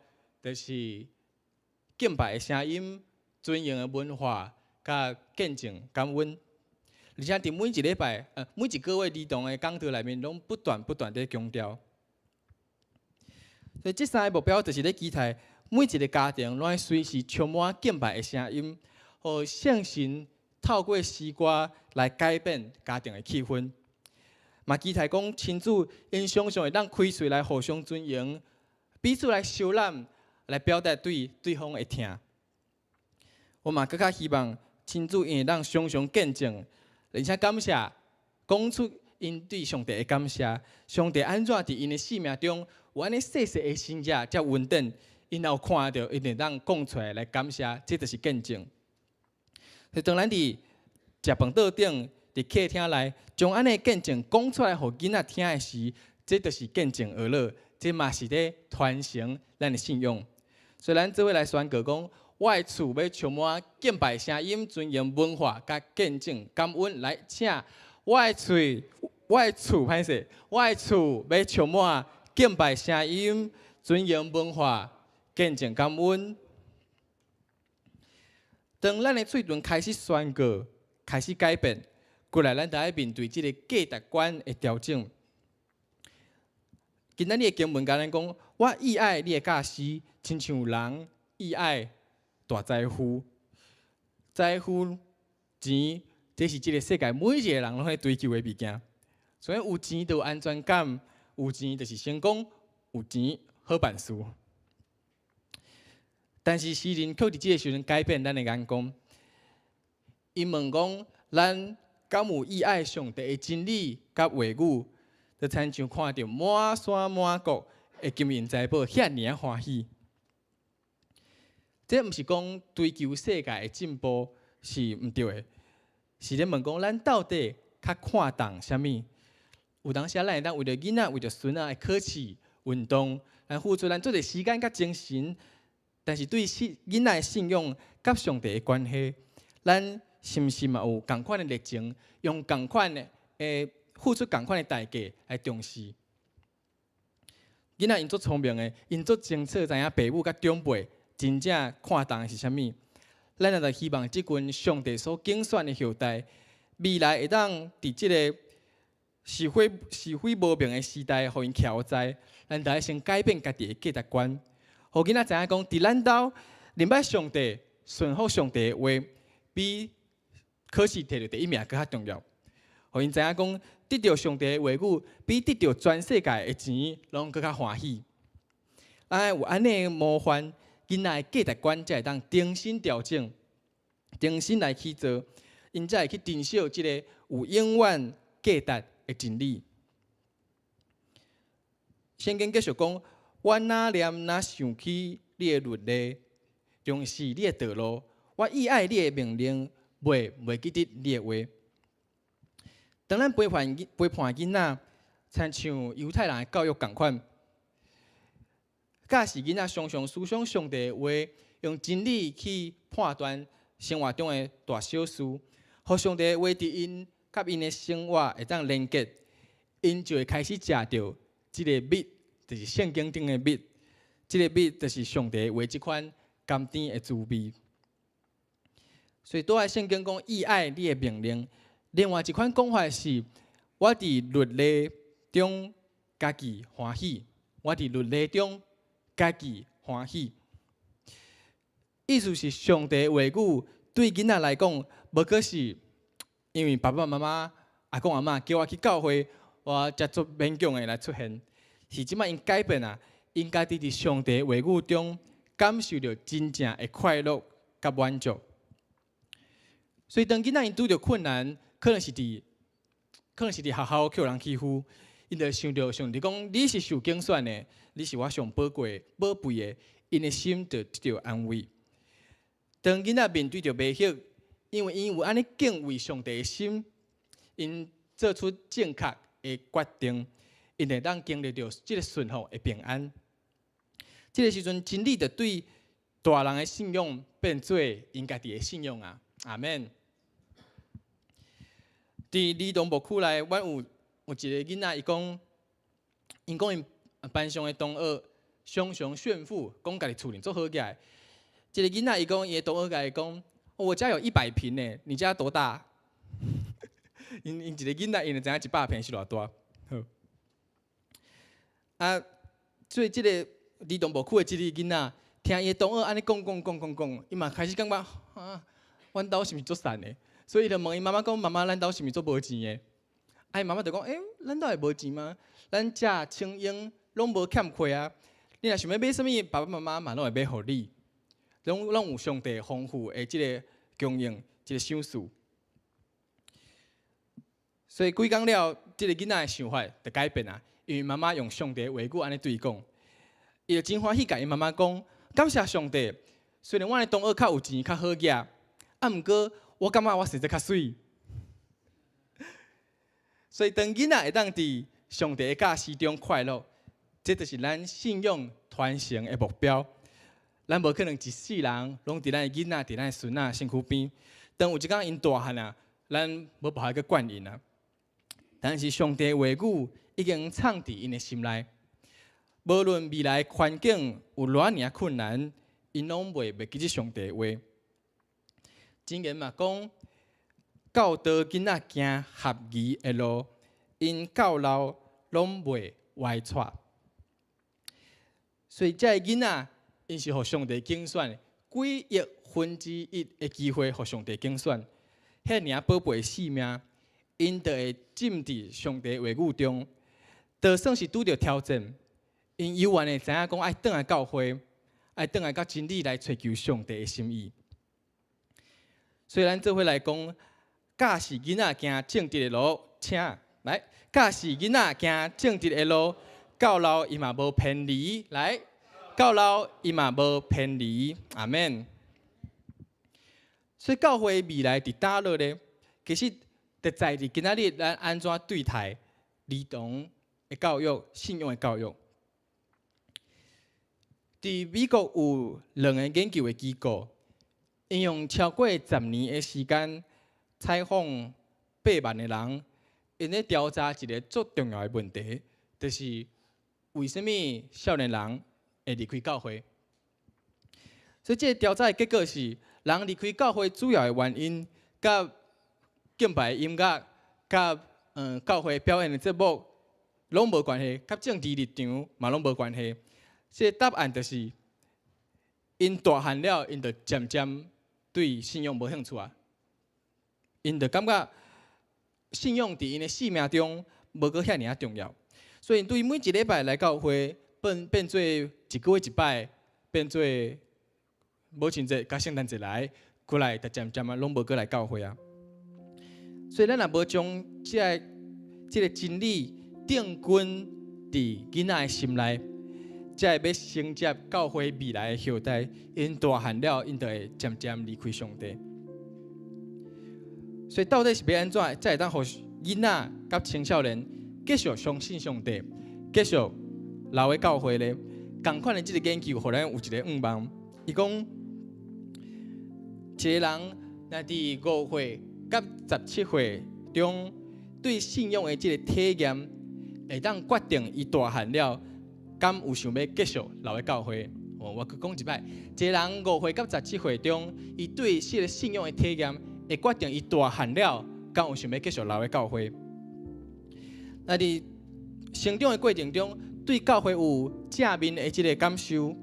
就是敬拜的聲音、尊榮的文化、佮見證感恩。而且佇每一禮拜、每一個月兒童的講道內面，攏不斷不斷佇強調。所以這三个目標就是咧期待每一个家庭攏愛隨時充滿敬拜的聲音，予聖神透過詩歌來改變家庭的氣氛。嘛期待講親子𪜶常常會當開喙來互相尊榮，彼此來相攬，來表達對對方的疼。我嘛閣較希望親子𪜶會當常常見證，而且感謝，講出𪜶對上帝的感謝。上帝按怎佇𪜶的生命中有按呢細細的神蹟遮恩典，𪜶若有看著，𪜶會當講出來來感謝，這就是見證。所以當咱佇食飯桌頂，佇客廳內，將按呢見證講出來，予囡仔聽的時，這就是見證呵咾，這嘛是咧傳承咱的信仰。所以咱做伙來宣告講，我的厝欲充滿敬拜聲音、尊榮文化佮見證感恩。來，請我的喙，我的厝歹勢，我的厝欲充滿敬拜聲音、尊榮文化、見證感恩。當咱的喙唇開始宣告、開始改變，過來咱就愛面對這个價值觀的調整。今仔日的經文共咱講，我意愛你的教示，親像人意愛大財富。財富錢，這是這个世界每一个人攏咧追求的物件。所以有錢就有安全感，有錢就是成功，有錢好辦事。但是詩人卻佇這个時陣改變咱的眼光。伊問講：咱敢有意愛上帝的真理佮話語？就親像看著滿山滿谷的金銀財寶，遐爾仔歡喜。這毋是講追求世界的進步是毋對的，是咧問講咱到底較看重啥物？有當時咱會當為著囡仔、為著孫仔的考試、運動，來付出咱足濟時間佮精神，但是對囡仔的信仰佮上帝的關係，咱是毋是嘛有仝款的熱情，用仝款的付出仝款的代價來重視？囡仔𪜶足聰明的，𪜶足清楚知影爸母佮長輩真正看重的是啥物。咱若就希望這群上帝所揀選的後代，未來會當佇這个是非是非無明的時代，予𪜶徛予知，咱就愛先改變家己的價值觀，予囡仔知影講，佇咱兜認捌上帝、順服上帝的話，比考試摕著第一名閣較重要。予𪜶知影講，得著上帝的話語，比得著全世界的錢攏閣較歡喜。咱有按呢的模範，囡仔的價值觀才會當重新調整，重新來去做，𪜶才會去珍惜這个有永遠價值的真理。聖經繼續講：我若念若想起你的律例，重視你的道路，我意愛你的命令，袂記得你的話。當咱陪伴陪伴囡仔，親像猶太人的教育仝款，教示囡仔常常思想上帝的話，用真理去判斷生活中的大小事，予上帝的話佇𪜶佮𪜶的生活會當連結，𪜶就會開始食著這个蜜，就是聖經頂的蜜。這个蜜就是上帝的話這款甘甜的滋味。所以拄仔聖經講意愛你的命令。另外一款講法是，我佇律例中家己歡喜，我佇律例中家己歡喜。意思是上帝話語對囡仔來講，無閣是因為爸爸媽媽、阿公阿嬤叫我去教會，我才足勉強的來出現。是這擺𪜶改變啊，𪜶家己佇上帝話語中感受著真正的快樂佮滿足。所以當囡仔𪜶拄著困難，可能是佇學校予人欺負，𪜶就想著上帝講你是受揀選的，你是我上寶貴寶貝的，𪜶的心就得著安慰。當囡仔面對著迷惑，因為𪜶有按呢敬畏上帝的心，𪜶做出正確的決定，𪜶會當經歷著這个順服的平安。這个時陣，真理就對大人的信仰變做𪜶家己的信仰啊！阿們。佇兒童牧區內，阮有一个囡仔，伊講，𪜶講𪜶班上的同學常常炫富，講家己厝裡足好額的。一个囡仔伊講，伊的同學共伊講，我家有100坪呢，你家多大？𪜶𪜶一个囡仔，𪜶就知影100坪是偌大。好。啊，所以這个兒童牧區的這个囡仔，聽伊的同學按呢講講講講講，伊嘛開始感覺啊，阮兜是毋是足散的？所以伊就問伊媽媽講：媽媽，咱兜是毋是足無錢的？啊，伊媽媽就講：欸，咱兜會無錢嗎？咱食穿用攏無欠缺啊！你若想欲買啥物，爸爸媽媽嘛攏會買予你，攏有上帝豐富的這个供應，這个賞賜。所以幾工了，這个囡仔的想法就改變啊，因為媽媽用上帝的話語按呢對伊講，伊就真歡喜，共伊媽媽講：感謝上帝，雖然阮的同學較有錢、較好額，啊，毋過我感覺我生得較媠。所以當囡仔會當佇上帝的教示中快樂，這就是咱信仰傳承的目標。咱無可能一世人攏佇咱的囡仔、佇咱的孫仔身軀邊。當有一工𪜶大漢啊，咱無辦法去管𪜶啊。但是上帝話語已經藏佇𪜶的心內，無論未來環境有偌爾困難，𪜶攏袂袂記得上帝話。箴言嘛講，教導囡仔行合宜的路，𪜶到老攏袂歪趖。所以，這个囡仔，𪜶是予上帝揀選，幾億分之一的機會予上帝揀選，遐爾寶貝性命，𪜶就會浸佇上帝話語中。就算是拄著挑戰，𪜶猶原會知影講愛轉來教會，愛轉來佮真理來揣求上帝的心意。所以咱做伙來講，教示囡仔行正直的路，請來教示囡仔行正直的路，到老伊嘛無偏離。來，到老伊嘛無偏離。阿門。所以教會未來佇佗落咧，其實就在佇今仔日咱按怎對待兒童的教育、信仰的教育。佇美國有兩个研究的機構，𪜶用超過10年的時間採訪8萬个人，𪜶咧調查一个足重要的問題，就是為啥物少年人會離開教會。所以這个調查的結果是，人離開教會主要的原因，佮敬拜音樂、佮教會表演的節目攏無關係，佮政治立場嘛攏無關係。這个答案就是，𪜶大漢了，𪜶就漸漸對信仰無興趣啊。𪜶就感覺信仰佇𪜶的生命中無閣遐爾仔重要，所以對每一禮拜來教會變變做一個月一擺，變做母親節佮聖誕節來，過來就漸漸啊攏無閣來教會啊。所以咱若無將這个真理定根佇囡仔的心內，才會欲承接教會未來的後代，𪜶大漢了，𪜶就會漸漸離開上帝。所以到底是欲按怎才會當予囡仔佮青少年繼續相信上帝，繼續留佇教會咧？仝款的這个研究，予咱有一个向望。伊講，一个人若佇5歲佮17歲中，對信仰的這个體驗，會當決定伊大漢了，敢有想欲繼續留佇教會。哦，我閣講一擺，一個人五歲佮十七歲中，伊對這个信仰的體驗，會決定伊大漢了，敢有想欲繼續留佇教會。那佇成長的過程中，對教會有正面的這个感受，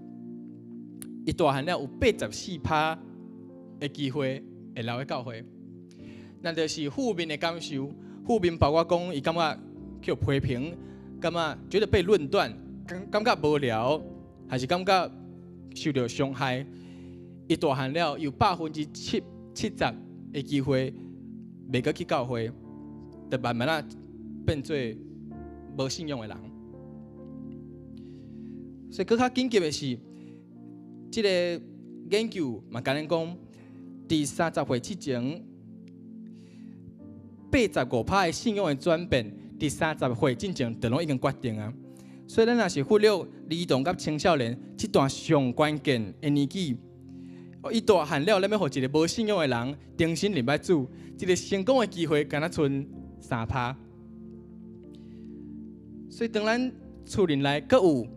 伊大漢了有84趴的機會會留佇教會。那就是負面的感受，負面包括講伊感覺去批評，感覺覺得被論斷，感覺無聊，還是感覺受著傷害。伊大漢了有70%的機會袂閣去教會，就慢慢仔變做無信仰的人。所以閣較緊急的是，這个研究嘛，共咱講，佇30歲之前，85趴的信仰的轉變，佇三十歲進前就攏已經決定啊。所以咱若是忽略兒童佮青少年這段上關鍵的年紀，伊大漢了，咱欲予一个無信仰的人重新認捌主，這个成功的機會敢若賰3趴。所以當咱厝內內閣有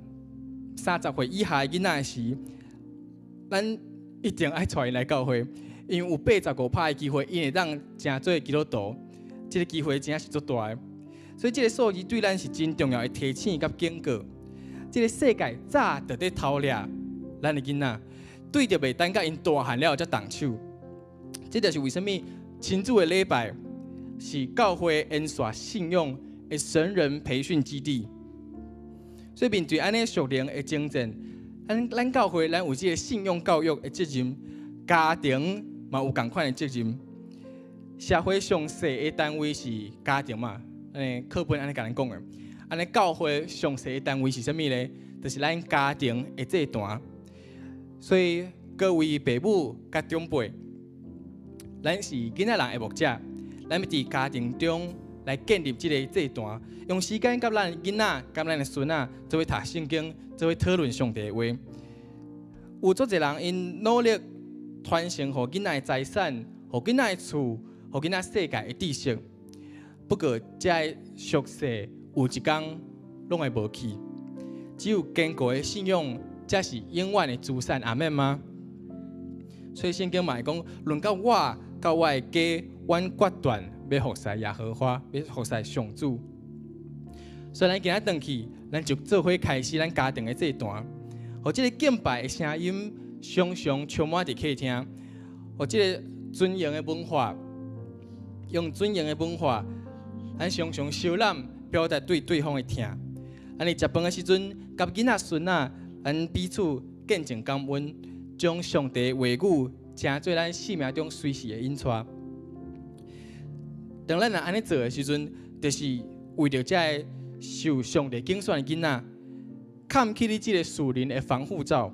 30歲以下的囡仔時，咱一定愛帶𪜶來教會，因為有85趴的機會，𪜶會當成做基督徒，這个機會真正是足大的。所以這个數字對咱是真重要的提醒佮警告。這个世界早就佇偷掠咱的囡仔，對著袂等甲𪜶大漢了才動手。這就是為啥物親子的禮拜是教會延續信仰的神人培訓基地。所以面對按呢屬靈的征戰，咱教會咱有這个信仰教育的責任，家庭嘛有仝款的責任。社會上細的單位是家庭嘛，按呢課本按呢共咱講的。按呢教會上細的單位是啥物咧？就是咱家庭的祭壇。所以各位爸母佮長輩，咱是囡仔人的牧者，咱欲佇家庭中來建立這个祭壇，用時間佮咱囡仔、佮咱的孫仔做伙讀聖經，做伙討論上帝的話。有足濟人𪜶努力傳承予囡仔的財產，予囡仔的厝，予囡仔世界的知識。不過，這个俗世有一工攏會無去，只有堅固的信仰才是永遠的資產。阿們嗎？所以聖經嘛會講，論到我佮我的家，阮決斷欲服侍耶和華，欲服侍上主。所以咱今仔轉去，咱就做伙開始咱家庭的祭壇，予這个敬拜的聲音常常充滿佇客廳，予這个尊榮的文化，用尊榮的文化，咱常常相攬表達對對方的疼。咱佇食飯的時陣，佮囡仔孫仔，咱彼此見證感恩，將上帝話語成做咱生命中隨時的引帶。當咱若按呢做的時陣，就是為著這个受上帝揀選的囡仔，崁起你這个屬靈的防護罩。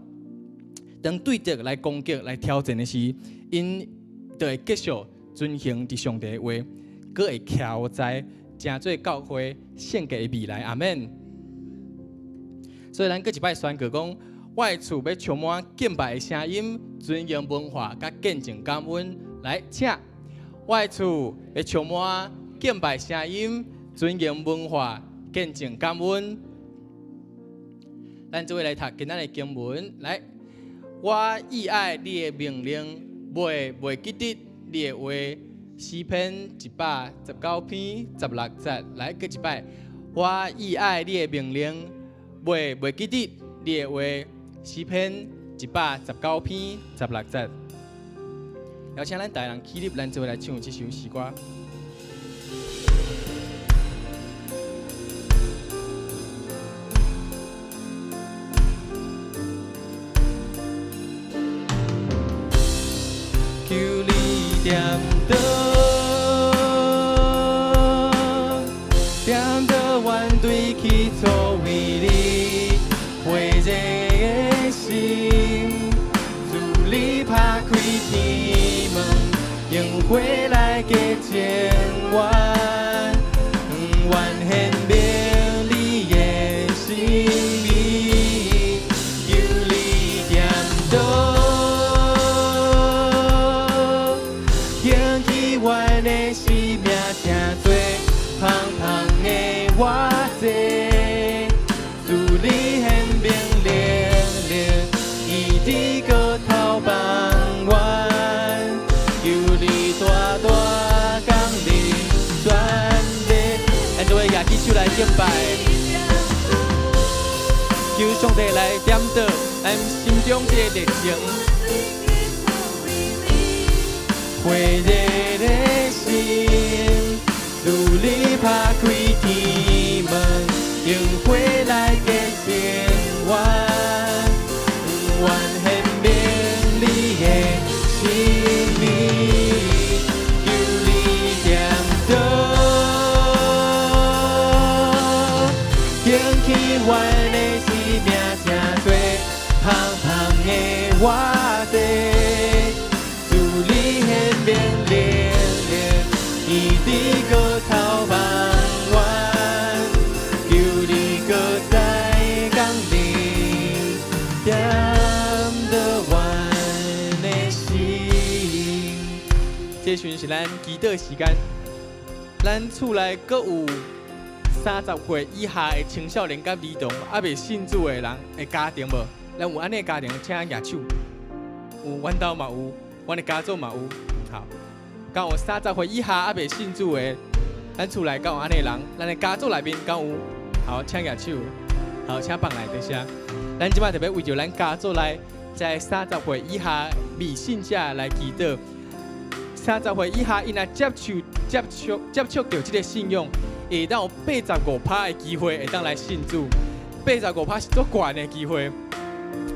當對敵來攻擊、來挑戰的時，𪜶就會繼續遵行佇上帝的話，閣會徛在成做教會聖潔的未來。阿們。所以咱閣一擺宣告講，我的厝欲充滿敬拜的聲音、尊榮文化、佮見證感恩。來，請我的厝欲充滿敬拜聲音、尊榮文化、見證感恩。咱做伙來讀今仔的經文。來，我意愛你的命令，袂記得你的話。詩篇119篇16節。來，閣一擺，我意愛你的命令，袂記得你的話。詩篇119篇16節。邀請咱大人起立，咱做伙來唱這首詩歌。求你點燈，點燈，阮對起初為你火熱的心，主你拍開天門，用火來潔淨阮，阮顯明你的心意，求你點燈，興起阮的生命，成做芳芳的活祭，主你顯明能力，醫治閣頭幫阮，求你大大降臨全地。咱做伙舉起手來敬拜，求上帝來點燈咱心中這个熱情。火熱的心，主你拍開天門，用火來潔淨阮，阮顯明你的心意，求你點燈，興起阮的生命，成做芳芳的活祭。主你顯明能力，醫治閣頭幫阮，求你閣再降臨，點燈阮的心。這時陣是咱祈禱時間，咱厝內閣有30歲以下的青少年佮兒童，猶未信主的人的家庭無？咱有按呢家庭，請舉手。有，阮兜嘛有，阮的家族嘛有。好，敢有30歲以下猶未信主的，咱厝內敢有按呢人？咱的家族內面敢有？好，請舉手。好，請放來，多謝。咱這擺特別為著咱家族內在三十歲以下未信者來祈禱。三十歲以下，𪜶若接觸著這个信仰，會當有85趴的機會會當來信主。八十五趴是足懸的機會，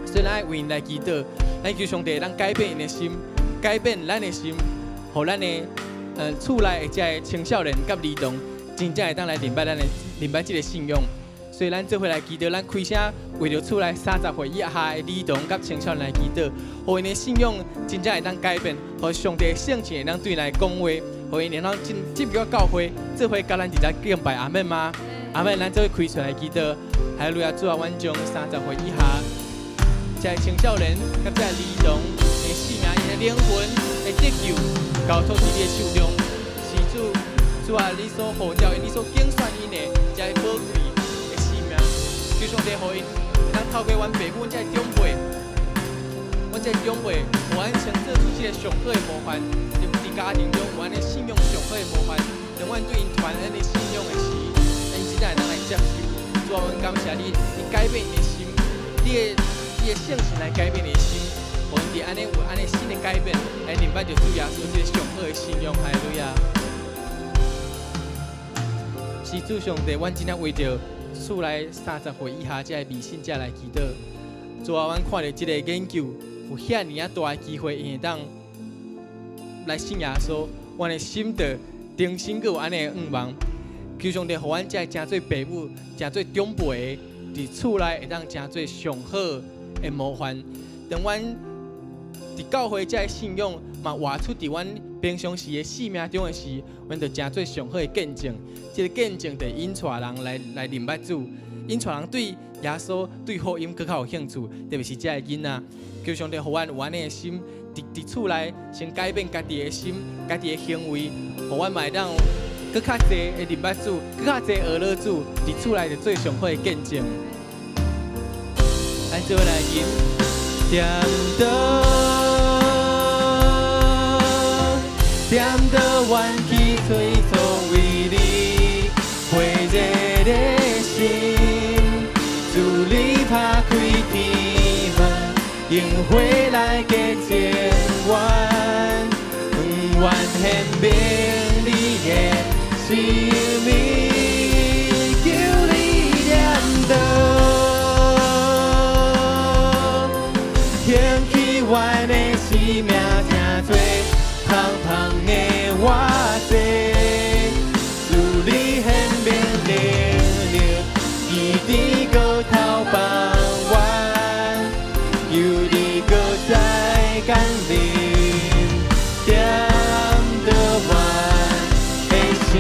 所以咱愛為𪜶來祈禱，咱求上帝當改變𪜶的心，改變咱的心，予咱的厝內的這个青少年佮兒童，真正會當來認捌咱的認捌這个信仰。所以咱做伙來祈禱，咱開聲為著厝內三十歲以下的兒童佮青少年來祈禱，予𪜶的信仰真正會當改變，予上帝聖情會當對𪜶來講話，予𪜶會當進入教會，做伙佮咱佇遮敬拜。阿們嗎？阿們，咱做伙開喙來祈禱。哈利路亞，主啊，阮將三十歲以下這个青少年佮這个兒童的性命，𪜶的靈魂的得救，交託佇你的手中。是主，主啊，你所呼召𪜶，你所揀選𪜶的這个寶貴的生命，求上帝予𪜶會當透過阮爸母、阮這个長輩，阮這个長輩，予阮先做出這个上好的模範，佇家庭中有按呢信仰上好的模範，當阮對𪜶傳按呢信仰的時，𪜶真正會當來接受。主啊，阮感謝你，你改變𪜶的心，你的聖神來改變𪜶的心，予𪜶佇按呢有按呢新的改變，來認捌著主耶穌這个上好的信仰。哈利路亞！是主上帝，阮真正為著厝內30歲以下這个未信者來祈禱。主啊，阮看著這個研究有遐爾仔大的機會，𪜶會當來信耶穌，阮的心就重新閣有按呢的願望。求上帝，予阮這个成做爸母、成做長輩的，佇厝內會當成做上好的模範。當阮佇教會這个信仰嘛活出佇阮平常時的生命中的時，阮就成做上好的見證。這個見證就引帶人來認捌主，引帶人對耶穌、對福音閣較有興趣，特別是這个囡仔。求上帝予阮有按呢的心，佇厝內先改變家己的心、家己的行為，予阮嘛會當閣較濟會認捌主，閣較濟學了主，佇厝內就做上好的見證。咱做伙來吟，點著，點著，阮起初為你火熱的心，主你拍開天門，用火來潔淨阮，願顯明你的生命，求你點著，掀起阮的生命，成做芳芳的活祭，主你顯明能力，伊佇高頭幫阮，求你閣再降臨，點著阮的心，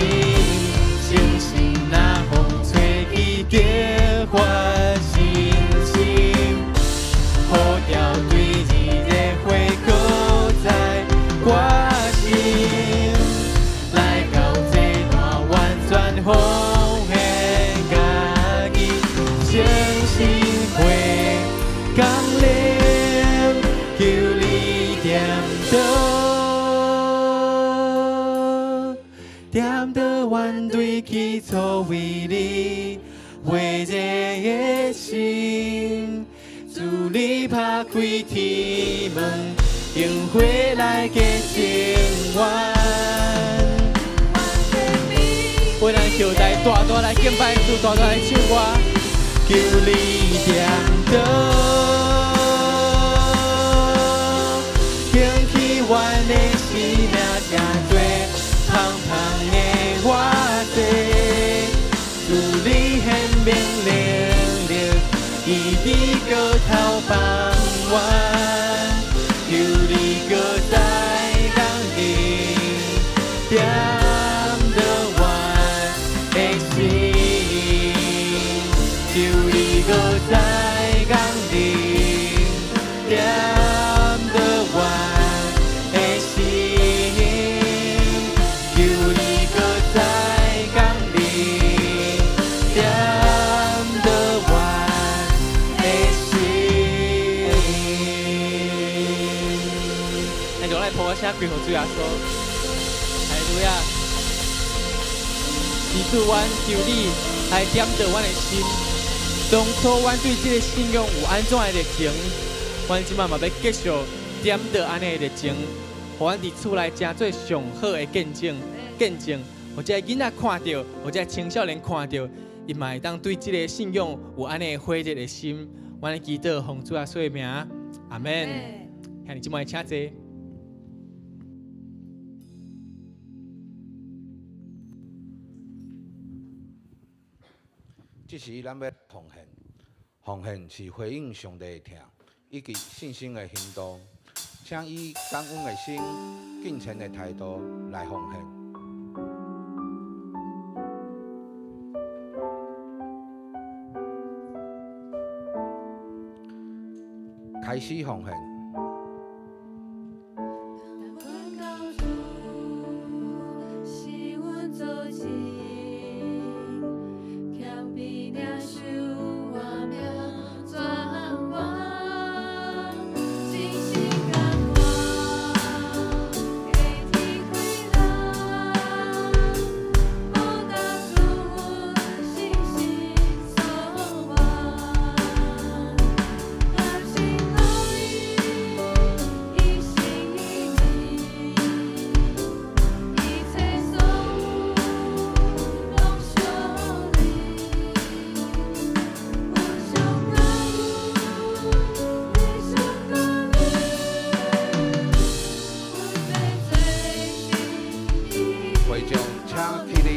相信若風吹去得發信心，呼召對日的火閣再掛心，來到這段完全奉獻家己，相信會降臨，求你點著，點著阮對起初為你火熱的心，主你拍開天門，用火來潔淨阮。為咱後代大大來敬拜主，大大來唱歌，求你點著，掀起阮的生命，成做芳芳的活祭，主你顯明能力，伊佇高頭幫阮，求你閣再降臨，點著阮的心，求你閣再降臨，點著阮的心，求你閣再降臨，點著阮的心。咱就來抱聲歸予主耶穌，哈利路亞！是主，阮求你來點著阮的心。當初阮對這个信仰有按怎的熱情，阮這擺嘛欲繼續點著按呢的熱情，予阮佇厝內成做上好的見證，見證，予這个囡仔看著，予這个青少年看著，伊嘛會當對這个信仰有按呢火熱的心。阮的祈禱奉主耶穌的名，阿們。兄弟姊妹請坐。這時咱欲奉獻，奉獻是回應上帝的疼，以及信心的行動。請以感恩的心、敬虔的態度來奉獻。開始奉獻。阮到主是阮做證，謙卑領受活命轉彎，真心甘願，加添氣力，無大主信心所望，甘心樂意，一心一意，一切所有攏屬你，阮上感恩，你上感恩，阮欲做新會眾請起立。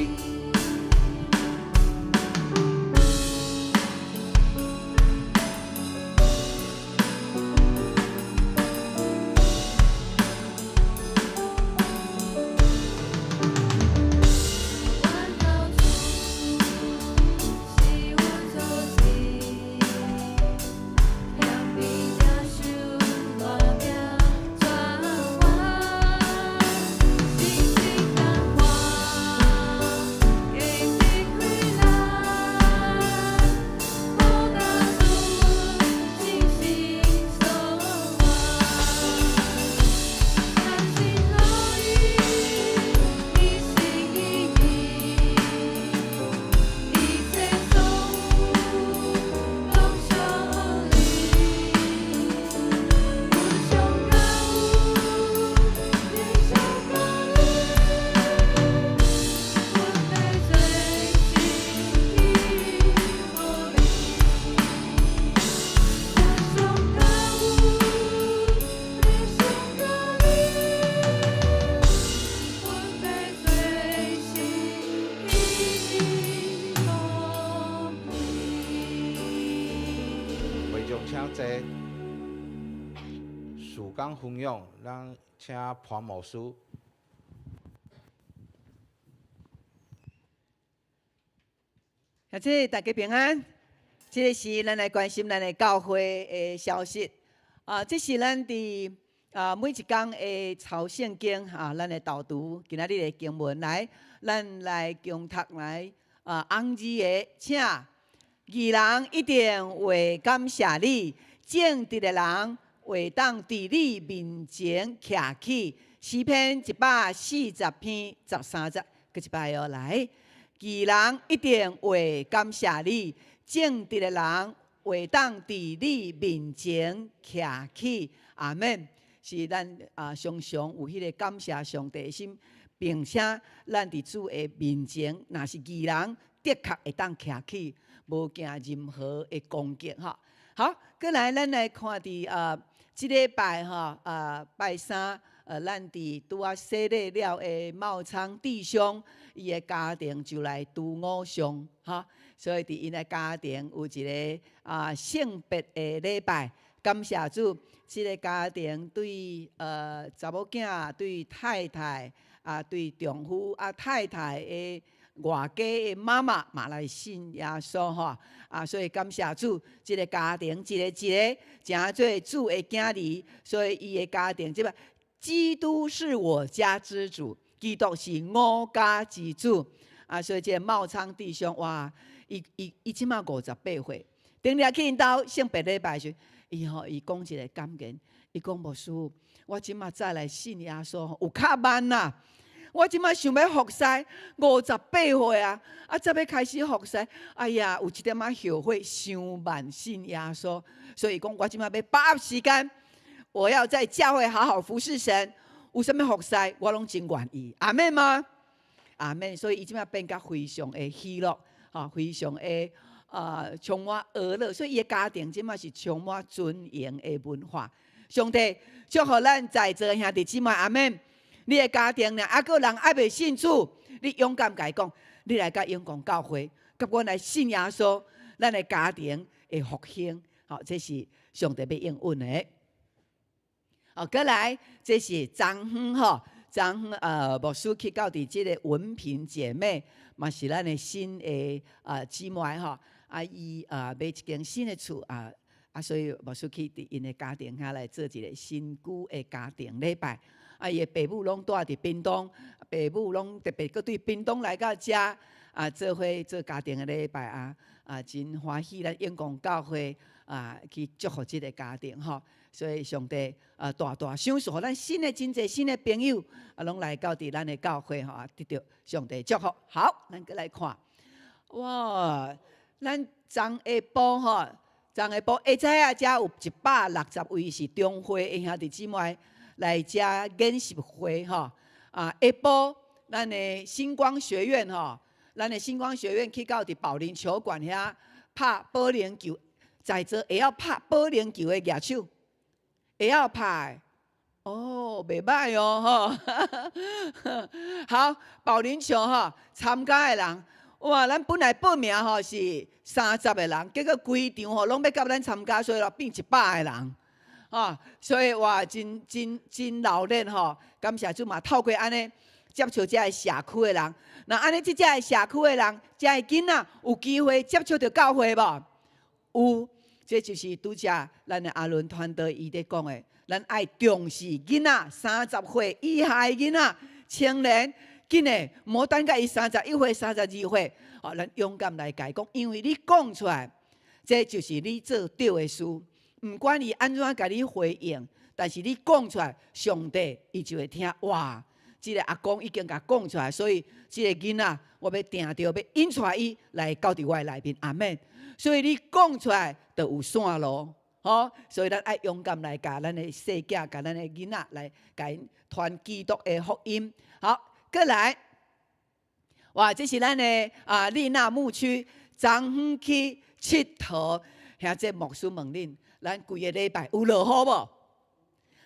阮到主是阮做證，謙卑領受活命轉彎，信心甘願，加添氣力，無大主信心所望，甘心樂意，一心一意，一切所有攏屬你，阮上感恩，你上感恩，阮欲做新器予你，阮上感恩，你上感恩，阮欲做新器予你。會眾請坐。事工分享，咱請潘牧師。兄弟大家平安。這个是咱來關心咱的教會的消息。啊，這是咱佇每一工的抄聖經啊，咱的導讀今仔日的經文來，咱來共讀來啊，紅字的，請義人一定會感謝你，正直的人會當佇你面前徛起。詩篇140篇13節，閣一擺哦來。義人一定會感謝你，正直的人會當佇你面前徛起。阿們。是咱常常有彼个感謝上帝的心，並且咱佇主的面前，若是義人，的確會當徛起，無驚任何的攻擊吼。好，過來咱來看佇這禮拜吼拜三，咱佇拄仔洗禮了的茂昌弟兄，伊的家庭就來拄偶像吼，所以佇𪜶的家庭有一个聖別的禮拜，感謝主，這个家庭對查某囝、對太太啊、對丈夫啊、太太的外家的媽媽嘛來信耶穌吼啊，所以感謝主，這个家庭一個一個成做主的囝兒，所以伊的家庭這擺基督是我家之主，基督是我家之主啊，所以這个茂昌弟兄哇，伊這馬58歲，頂日去𪜶兜聖別禮拜時，伊吼伊講一个感言，伊講牧師，我這馬再來信耶穌吼，有較慢啦。我這馬想欲服侍，58歲啊，啊，才欲開始服侍，哎呀，有一點仔後悔，傷慢信耶穌，所以講我這馬欲把握時間，我要在教會好好服侍神，有啥物服侍，我攏真願意。阿們嗎？阿們。所以伊這馬變甲非常的喜樂，吼，非常的充滿歡樂，所以伊的家庭這馬是充滿尊榮的文化。上帝祝福咱在座的兄弟姊妹，阿們。你的家庭呢？猶閣有人猶未信主，你勇敢共伊講，你來佮永光教會，佮阮來信耶穌，咱的家庭會復興。好，這是上帝欲應允的。好，過來，這是張遠吼，張遠牧師去到佇這个文萍姐妹，嘛是咱的新的姊妹吼。啊，伊買一間新的厝啊。啊，所以牧師去佇𪜶的家庭遐來做一個新居的家庭禮拜。啊，伊的爸母攏住佇屏東，爸母攏特別閣對屏東來到遮啊，做伙做家庭的禮拜啊，啊，真歡喜咱永光教會啊去祝福這個家庭吼。所以上帝啊大大賞賜，予咱新的真濟新的朋友啊，攏來到佇咱的教會吼，得著上帝祝福。好，咱閣來看，哇，咱昨下晡吼，昨下晡下早啊，遮有160位是中會的兄弟姊妹來遮研習會吼。啊，下晡咱的星光學院吼，咱的星光學院去到佇保齡球館遐拍保齡球，在座會曉拍保齡球的舉手，會曉拍的，哦，袂䆀哦吼。好，保齡球吼，參加的人，哇，咱本來報名吼是30個人，結果規場吼攏欲佮咱參加，所以咯變100個人。啊，所以哇，真真真熱鬧吼！感謝主嘛，透過按呢接觸遮个社區的人，那按呢這遮个社區的人，遮个囡仔有機會接觸著教會無？有，這就是拄才咱的阿倫團隊伊咧講的，咱愛重視囡仔，30歲以下的囡仔、青年，緊的，毋好等甲伊31歲、32歲，哦，咱勇敢來共伊講，因為你講出來，這就是你做對的事。毋管伊按怎共你回應，但是你講出來，上帝伊就會聽。哇，這個阿公已經共講出來，所以這個囡仔，我欲定著欲引帶伊來到佇我的內面。阿們。所以你講出來，就有線路，吼。所以咱愛勇敢來共咱的細囝、共咱的囡仔來共𪜶傳基督的福音。好，閣來，哇，這是咱的啊，麗娜牧區昨昏去𨑨迌，兄這牧師問恁。咱規个禮拜有落雨無？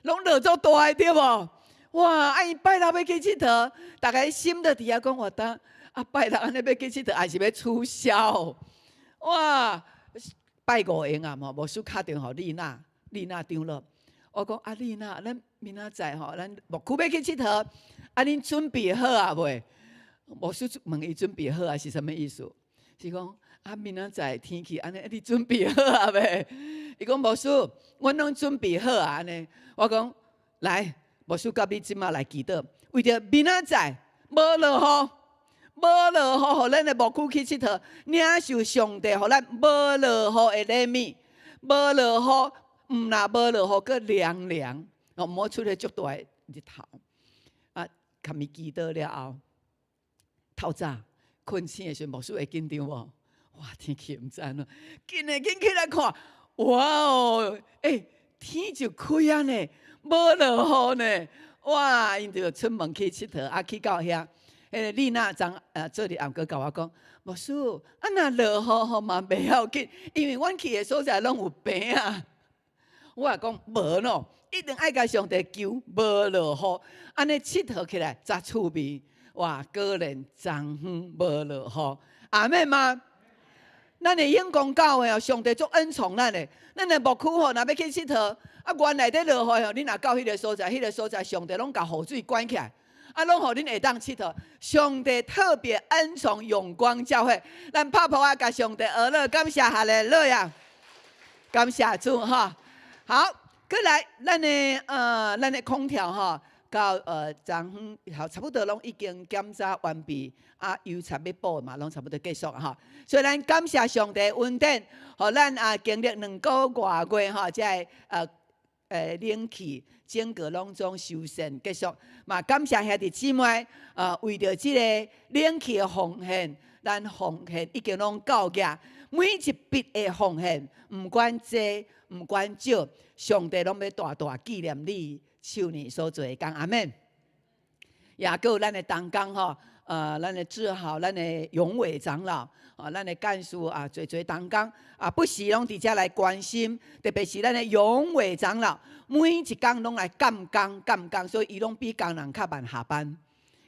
攏落足大的對無？哇！啊𪜶拜六欲去𨑨迌，逐家心就佇遐講話呾，啊拜六按呢欲去𨑨迌，還是欲取消？哇！拜五閒啊，牧師敲電話予麗娜，麗娜長老，我講啊麗娜，咱明仔載吼，咱牧區欲去𨑨迌，啊恁準備好啊未？牧師問伊準備好啊是啥物意思？是講啊明仔載天氣按呢，你準備好啊未？伊講牧師，阮攏準備好啊按呢。我講來，牧師佮你這馬來祈禱，為著明仔載無落雨，無落雨，予咱的牧區去𨑨迌，領受上帝予咱無落雨的禮物，無落雨，毋若無落雨，閣涼涼，哦，毋好出咧足大的日頭。啊，共伊祈禱了後，透早睏醒的時陣，牧師會緊張無？哇，天氣毋知按怎，緊的緊起來看，哇哦，欸，天就開啊呢，無落雨呢，哇！𪜶就出門去𨑨迌，啊，去到遐，彼个麗娜長做日暗閣共我講，牧師，啊若落雨吼嘛袂要緊，因為阮去的所在攏有棚仔。我也講無喏，一定愛共上帝求無落雨，按呢𨑨迌起來才趣味。哇，果然昨昏無落雨，阿們嗎？咱的永光教會哦，上帝足恩寵咱的，咱的牧區吼，若欲去𨑨迌，啊原來咧落雨吼，恁若到彼个所在，彼个所在上帝攏共雨水關起來，啊攏予恁會當𨑨迌。上帝特別恩寵永光教會，咱拍噗仔共上帝學樂，感謝哈利路亞，感謝主哈。好，閣來咱的空調吼，到昨昏好差不多攏已經檢查完畢，啊油漆欲補嘛，攏差不多結束吼。所以咱感謝上帝恩典，予咱啊經歷2個外月吼，這个冷氣整個攏總修繕結束，嘛感謝兄弟姊妹啊，為著這个冷氣的奉獻，咱奉獻已經攏到額，每一筆的奉獻，毋管濟毋管少，上帝攏欲大大紀念你手呢所做的工，阿們。也閣有咱的同工吼，咱的志豪，咱的永偉長老，啊，咱的幹事啊，濟濟同工啊，不時攏佇遮來關心，特別是咱的永偉長老，每一工攏來監工監工，所以伊攏比工人較慢下班，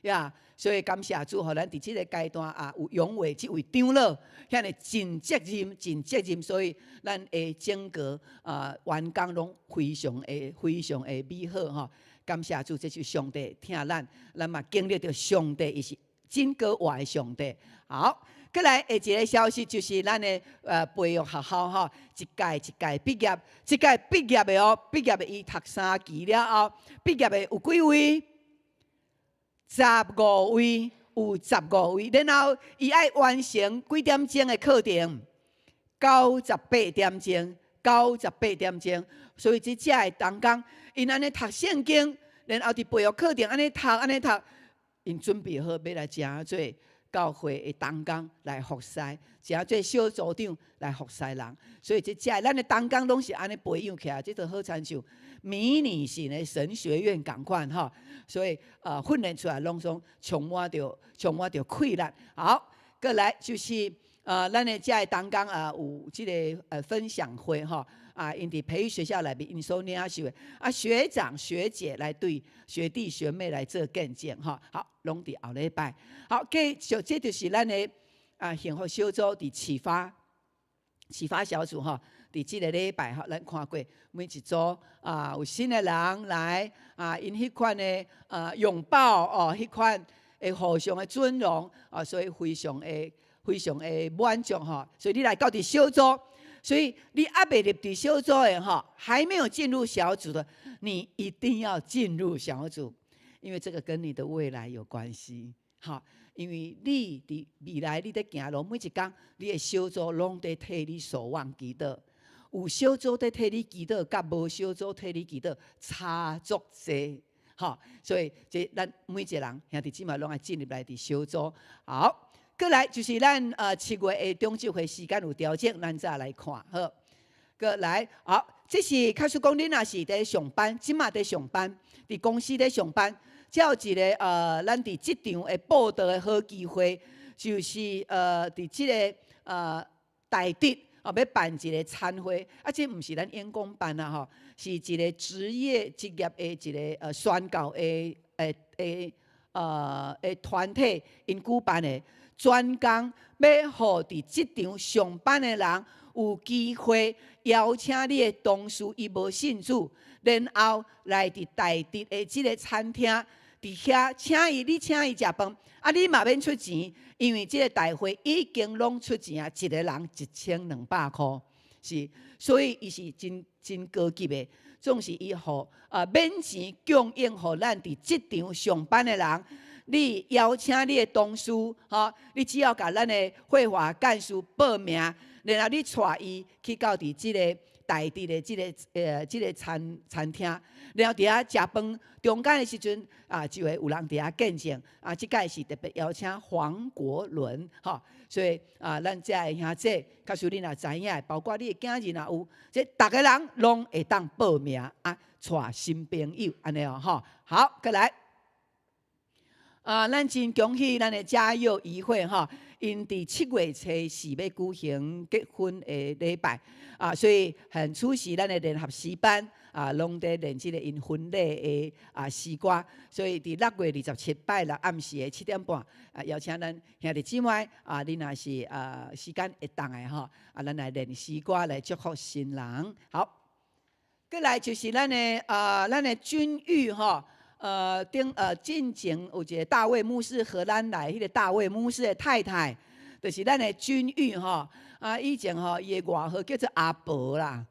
呀，所以感謝主，予咱佇這个階段啊，有永偉這位長老，遐爾盡責任、盡責任，所以咱的整個啊員工攏非常的、非常的美好吼。感謝主，這是上帝疼咱，咱嘛經歷著上帝伊是真閣活的上帝。好，閣來下一个消息就是咱的培育學校吼，一屆一屆畢業，這屆畢業的哦，畢業的伊讀3期了後，畢業的有幾位？十五位，有十五位。然後伊愛完成幾點鐘的課程？98點鐘，九十八點鐘。所以這遮的同工，𪜶按呢讀聖經，然後佇培育課程按呢讀，按呢讀，𪜶準備好欲來成做教會的同工來服侍，成做小組長來服侍人。所以這遮咱的同工攏是按呢培養起來，這就好親像迷你型的神學院仝款吼。所以訓練出來攏總充滿著氣力。好，閣來就是咱的遮的同工啊，有這个分享會吼。啊，𪜶佇培育學校內面，𪜶所領受的啊，學長學姐來對學弟學妹來做見證吼。好，攏佇後禮拜。好，繼續，這就是咱的啊幸福小組佇啟發小組吼。佇這个禮拜吼，咱看過每一組啊，有新的人來啊，𪜶彼款的啊擁抱哦，彼款的互相的尊榮啊，所以非常的非常的滿足吼。所以你來到佇小組。所以你猶未入佇小組的吼，還沒有進入小組的，你一定要進入小組，因為這個跟你的未來有關係。好，因為你佇未來你佇行路每一工，你的小組攏佇替你守望祈禱。有小組佇替你祈禱，佮無小組替你祈禱差足濟。好，所以這咱每一個人兄弟姊妹攏愛進入來佇小組。好。閣來就是咱7月的中秋會時間有調整，咱再來看好。閣來，好，這是假使講恁若是佇上班，這馬佇上班，佇公司佇上班，這有一个咱佇職場的報道的好機會，就是佇這个台竹哦，欲辦一个餐會，啊，這毋是咱員工辦啊吼，是一个職業的一个宣教的團體𪜶舉辦的。專工欲予佇職場上班的人有機會邀請你的同事，伊無信主，然後來佇台竹的這个餐廳，佇遐請伊，你請伊食飯，啊，你嘛免出錢，因為這个大會已經攏出錢啊，一个人1200箍，是，所以伊是真真高級的，總是伊予啊免錢供應予咱佇職場上班的人。你邀請你的同事，吼，你只要共咱的會華幹事報名，然後你帶伊去到佇這个台竹的這个餐廳，然後佇遐食飯，中間的時陣啊，就會有人佇遐見證。啊，這擺是特別邀請黃國倫，吼，所以啊，咱遮的兄弟，假使恁若知影，包括你的囝兒若有，這逐个人攏會當報名啊，帶新朋友按呢哦，吼，好，閣來。啊，咱真恭喜咱的嘉佑儀會吼，𪜶佇7月初四欲舉行結婚的禮拜啊，所以很出席咱的聯合詩班啊，攏佇練這个𪜶婚禮的啊詩歌，所以佇6月27拜六暗時的7點半啊，邀請咱兄弟姊妹啊，恁若是啊時間會當的吼，啊，咱來練詩歌來祝福新人。好，閣來就是咱的君玉吼。頂進前有一个大衛牧師荷蘭來，彼个大衛牧師的太太，就是咱的君玉吼。啊，以前吼，伊的外號叫做阿婆啦，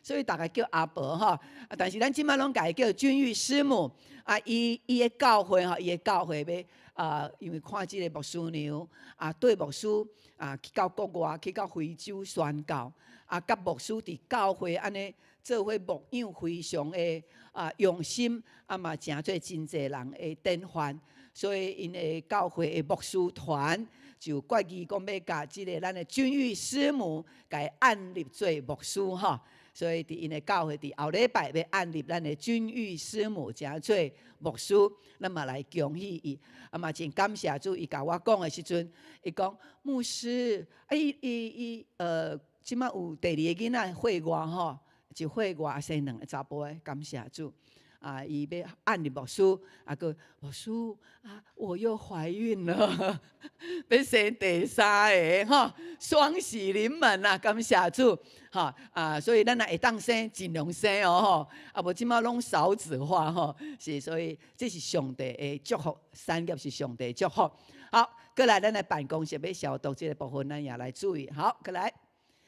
所以逐家叫阿婆吼。啊，但是咱這馬攏共伊叫君玉師母。啊，伊的教會吼，伊的教會欲啊，因為看這个牧師娘啊，對牧師啊，去到國外，去到非洲宣教，啊，佮牧師佇教會按呢做伙牧養，非常的啊用心，啊嘛成做真濟人的典範，所以𪜶的教會的牧師團就決議講欲共這个咱的君玉師母共伊按立做牧師吼，所以佇𪜶的教會佇後禮拜欲按立咱的君玉師母成做牧師，咱嘛來恭喜伊，啊嘛真感謝主，伊共我講的時陣，伊講牧師，啊伊伊伊這馬有第二个囡仔歲外吼。一歲外生兩个查埔的，感謝主。啊，伊欲按立牧師，啊閣牧師啊，我又懷孕了，欲生第三个吼，雙喜臨門啊！感謝主，吼啊！所以咱若會當生，盡量生哦，吼！啊，無這馬攏少子化吼，是所以這是上帝的祝福，產業是上帝的祝福。好，過來咱的辦公室欲消毒這个部分，咱也來注意。好，過來，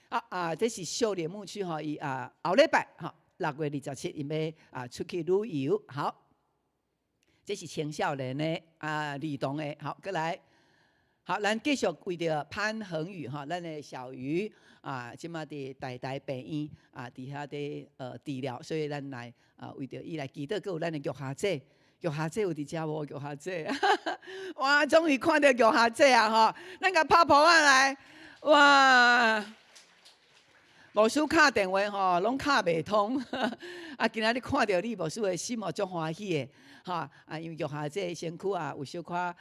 啊啊，這是少年牧區吼，伊啊後禮拜吼6月27，伊欲啊出去旅遊。好，這是青少年的啊兒童的。好，過來。好，咱繼續為著潘恆宇吼，咱的小魚啊，這馬佇台大病院啊，佇遐佇治療，所以咱來啊為著伊來祈禱，閣有咱的玉霞姐，玉霞姐有佇遮無？玉霞姐，哇，終於看著玉霞姐啊吼！咱共拍噗仔來，哇！牧師敲電話吼，攏敲袂通，啊，今仔日看著你，牧師的心哦足歡喜的，吼啊，因為玉霞姐身軀啊有小可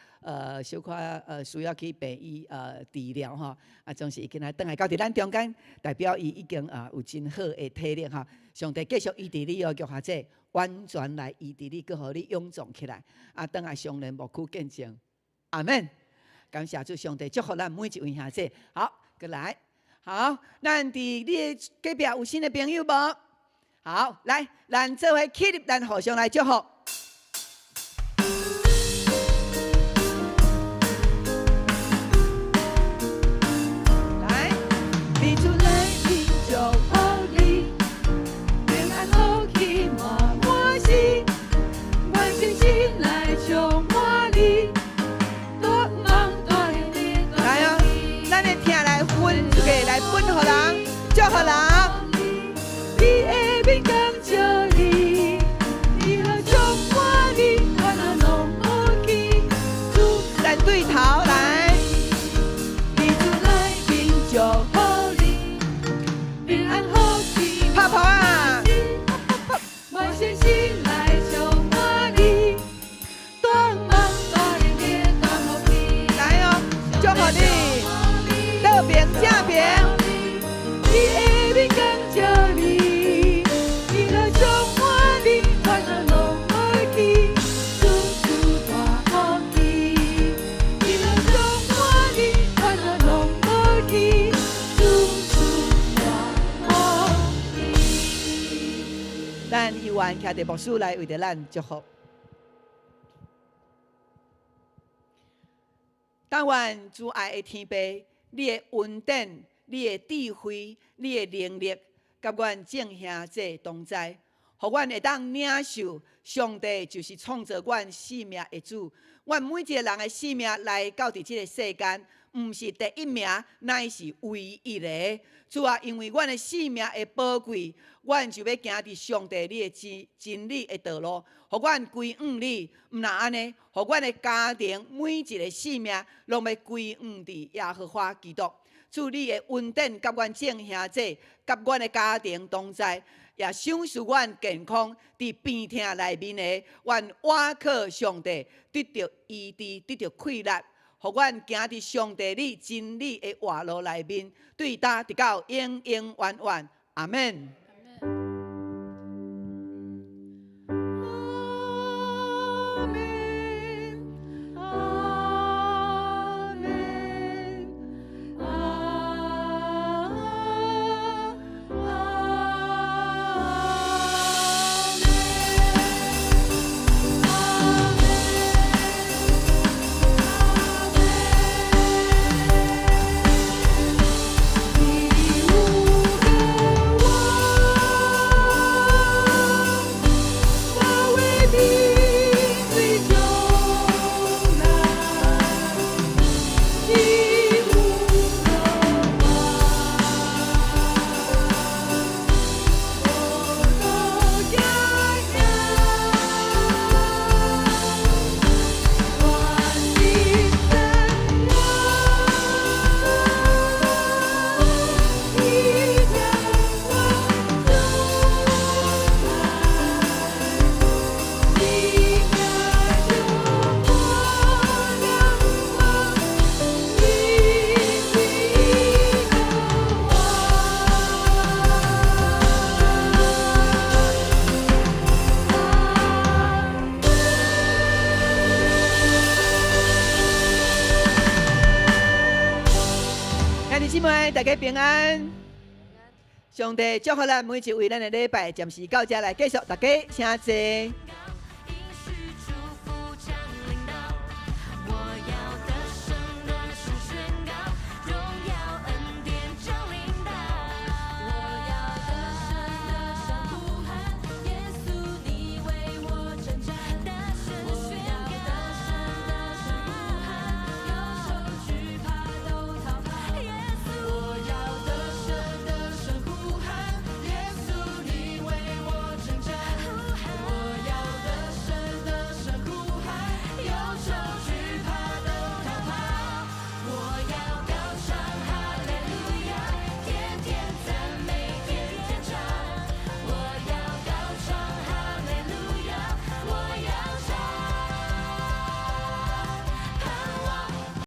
小可需要去病院治療吼，啊，總是伊今仔轉來到佇咱中間，代表伊已經啊有真好的體力吼。上帝繼續醫治你哦，玉霞姐，完全來醫治你，閣予你勇壯起來，啊，轉來雙連牧區見證，阿門。感謝主上帝祝福咱每一位兄弟。好，閣來。好，咱佇你的隔壁有新的朋友無？好，來，咱做伙起立，咱互相來祝福。來，你主內面祝福你，平安福氣滿滿心，願聖心來充滿你，大夢大夢來哦，咱的疼來分出去，來分予人，祝福人。你的面光照你，喜樂充滿你，煩惱攏無去。主咱對頭來，你主內面祝福你，平安福氣拍噗仔。願聖心來充滿你，大夢大夢大福氣。來哦，祝福你，倒爿正爿。你的面光照你，喜樂充滿你，煩惱攏無去，主賜大福氣。喜樂充滿你，煩惱攏無去，主賜大福氣。咱猶原徛佇牧師來為著咱祝福。但願主愛的天父，你的恩典、你的智慧、你的能力，佮阮眾兄弟同在，予阮會當領受上帝就是創造阮生命的主。阮每一个人的生命來到佇這个世間，毋是第一名，乃是唯一的。主啊，因為阮的生命的寶貴，阮就欲行佇上帝你的真真理的道路，予阮歸向你。毋但按呢，予阮的家庭每一个生命，攏欲歸向佇耶和華基督。主你的恩典，佮阮眾兄弟，佮阮的家庭同在，也賞賜阮健康。佇病痛內面的，阮倚靠上帝，得著醫治，得著氣力，予阮行佇上帝你真理的活路內面，對今直到永永遠遠。阿門。阿門，阿門，阿阿門，阿門，阿門。你有個我。兄弟姊妹，大家平安。上帝祝福咱每一位，咱的禮拜暫時到這來結束，大家請坐。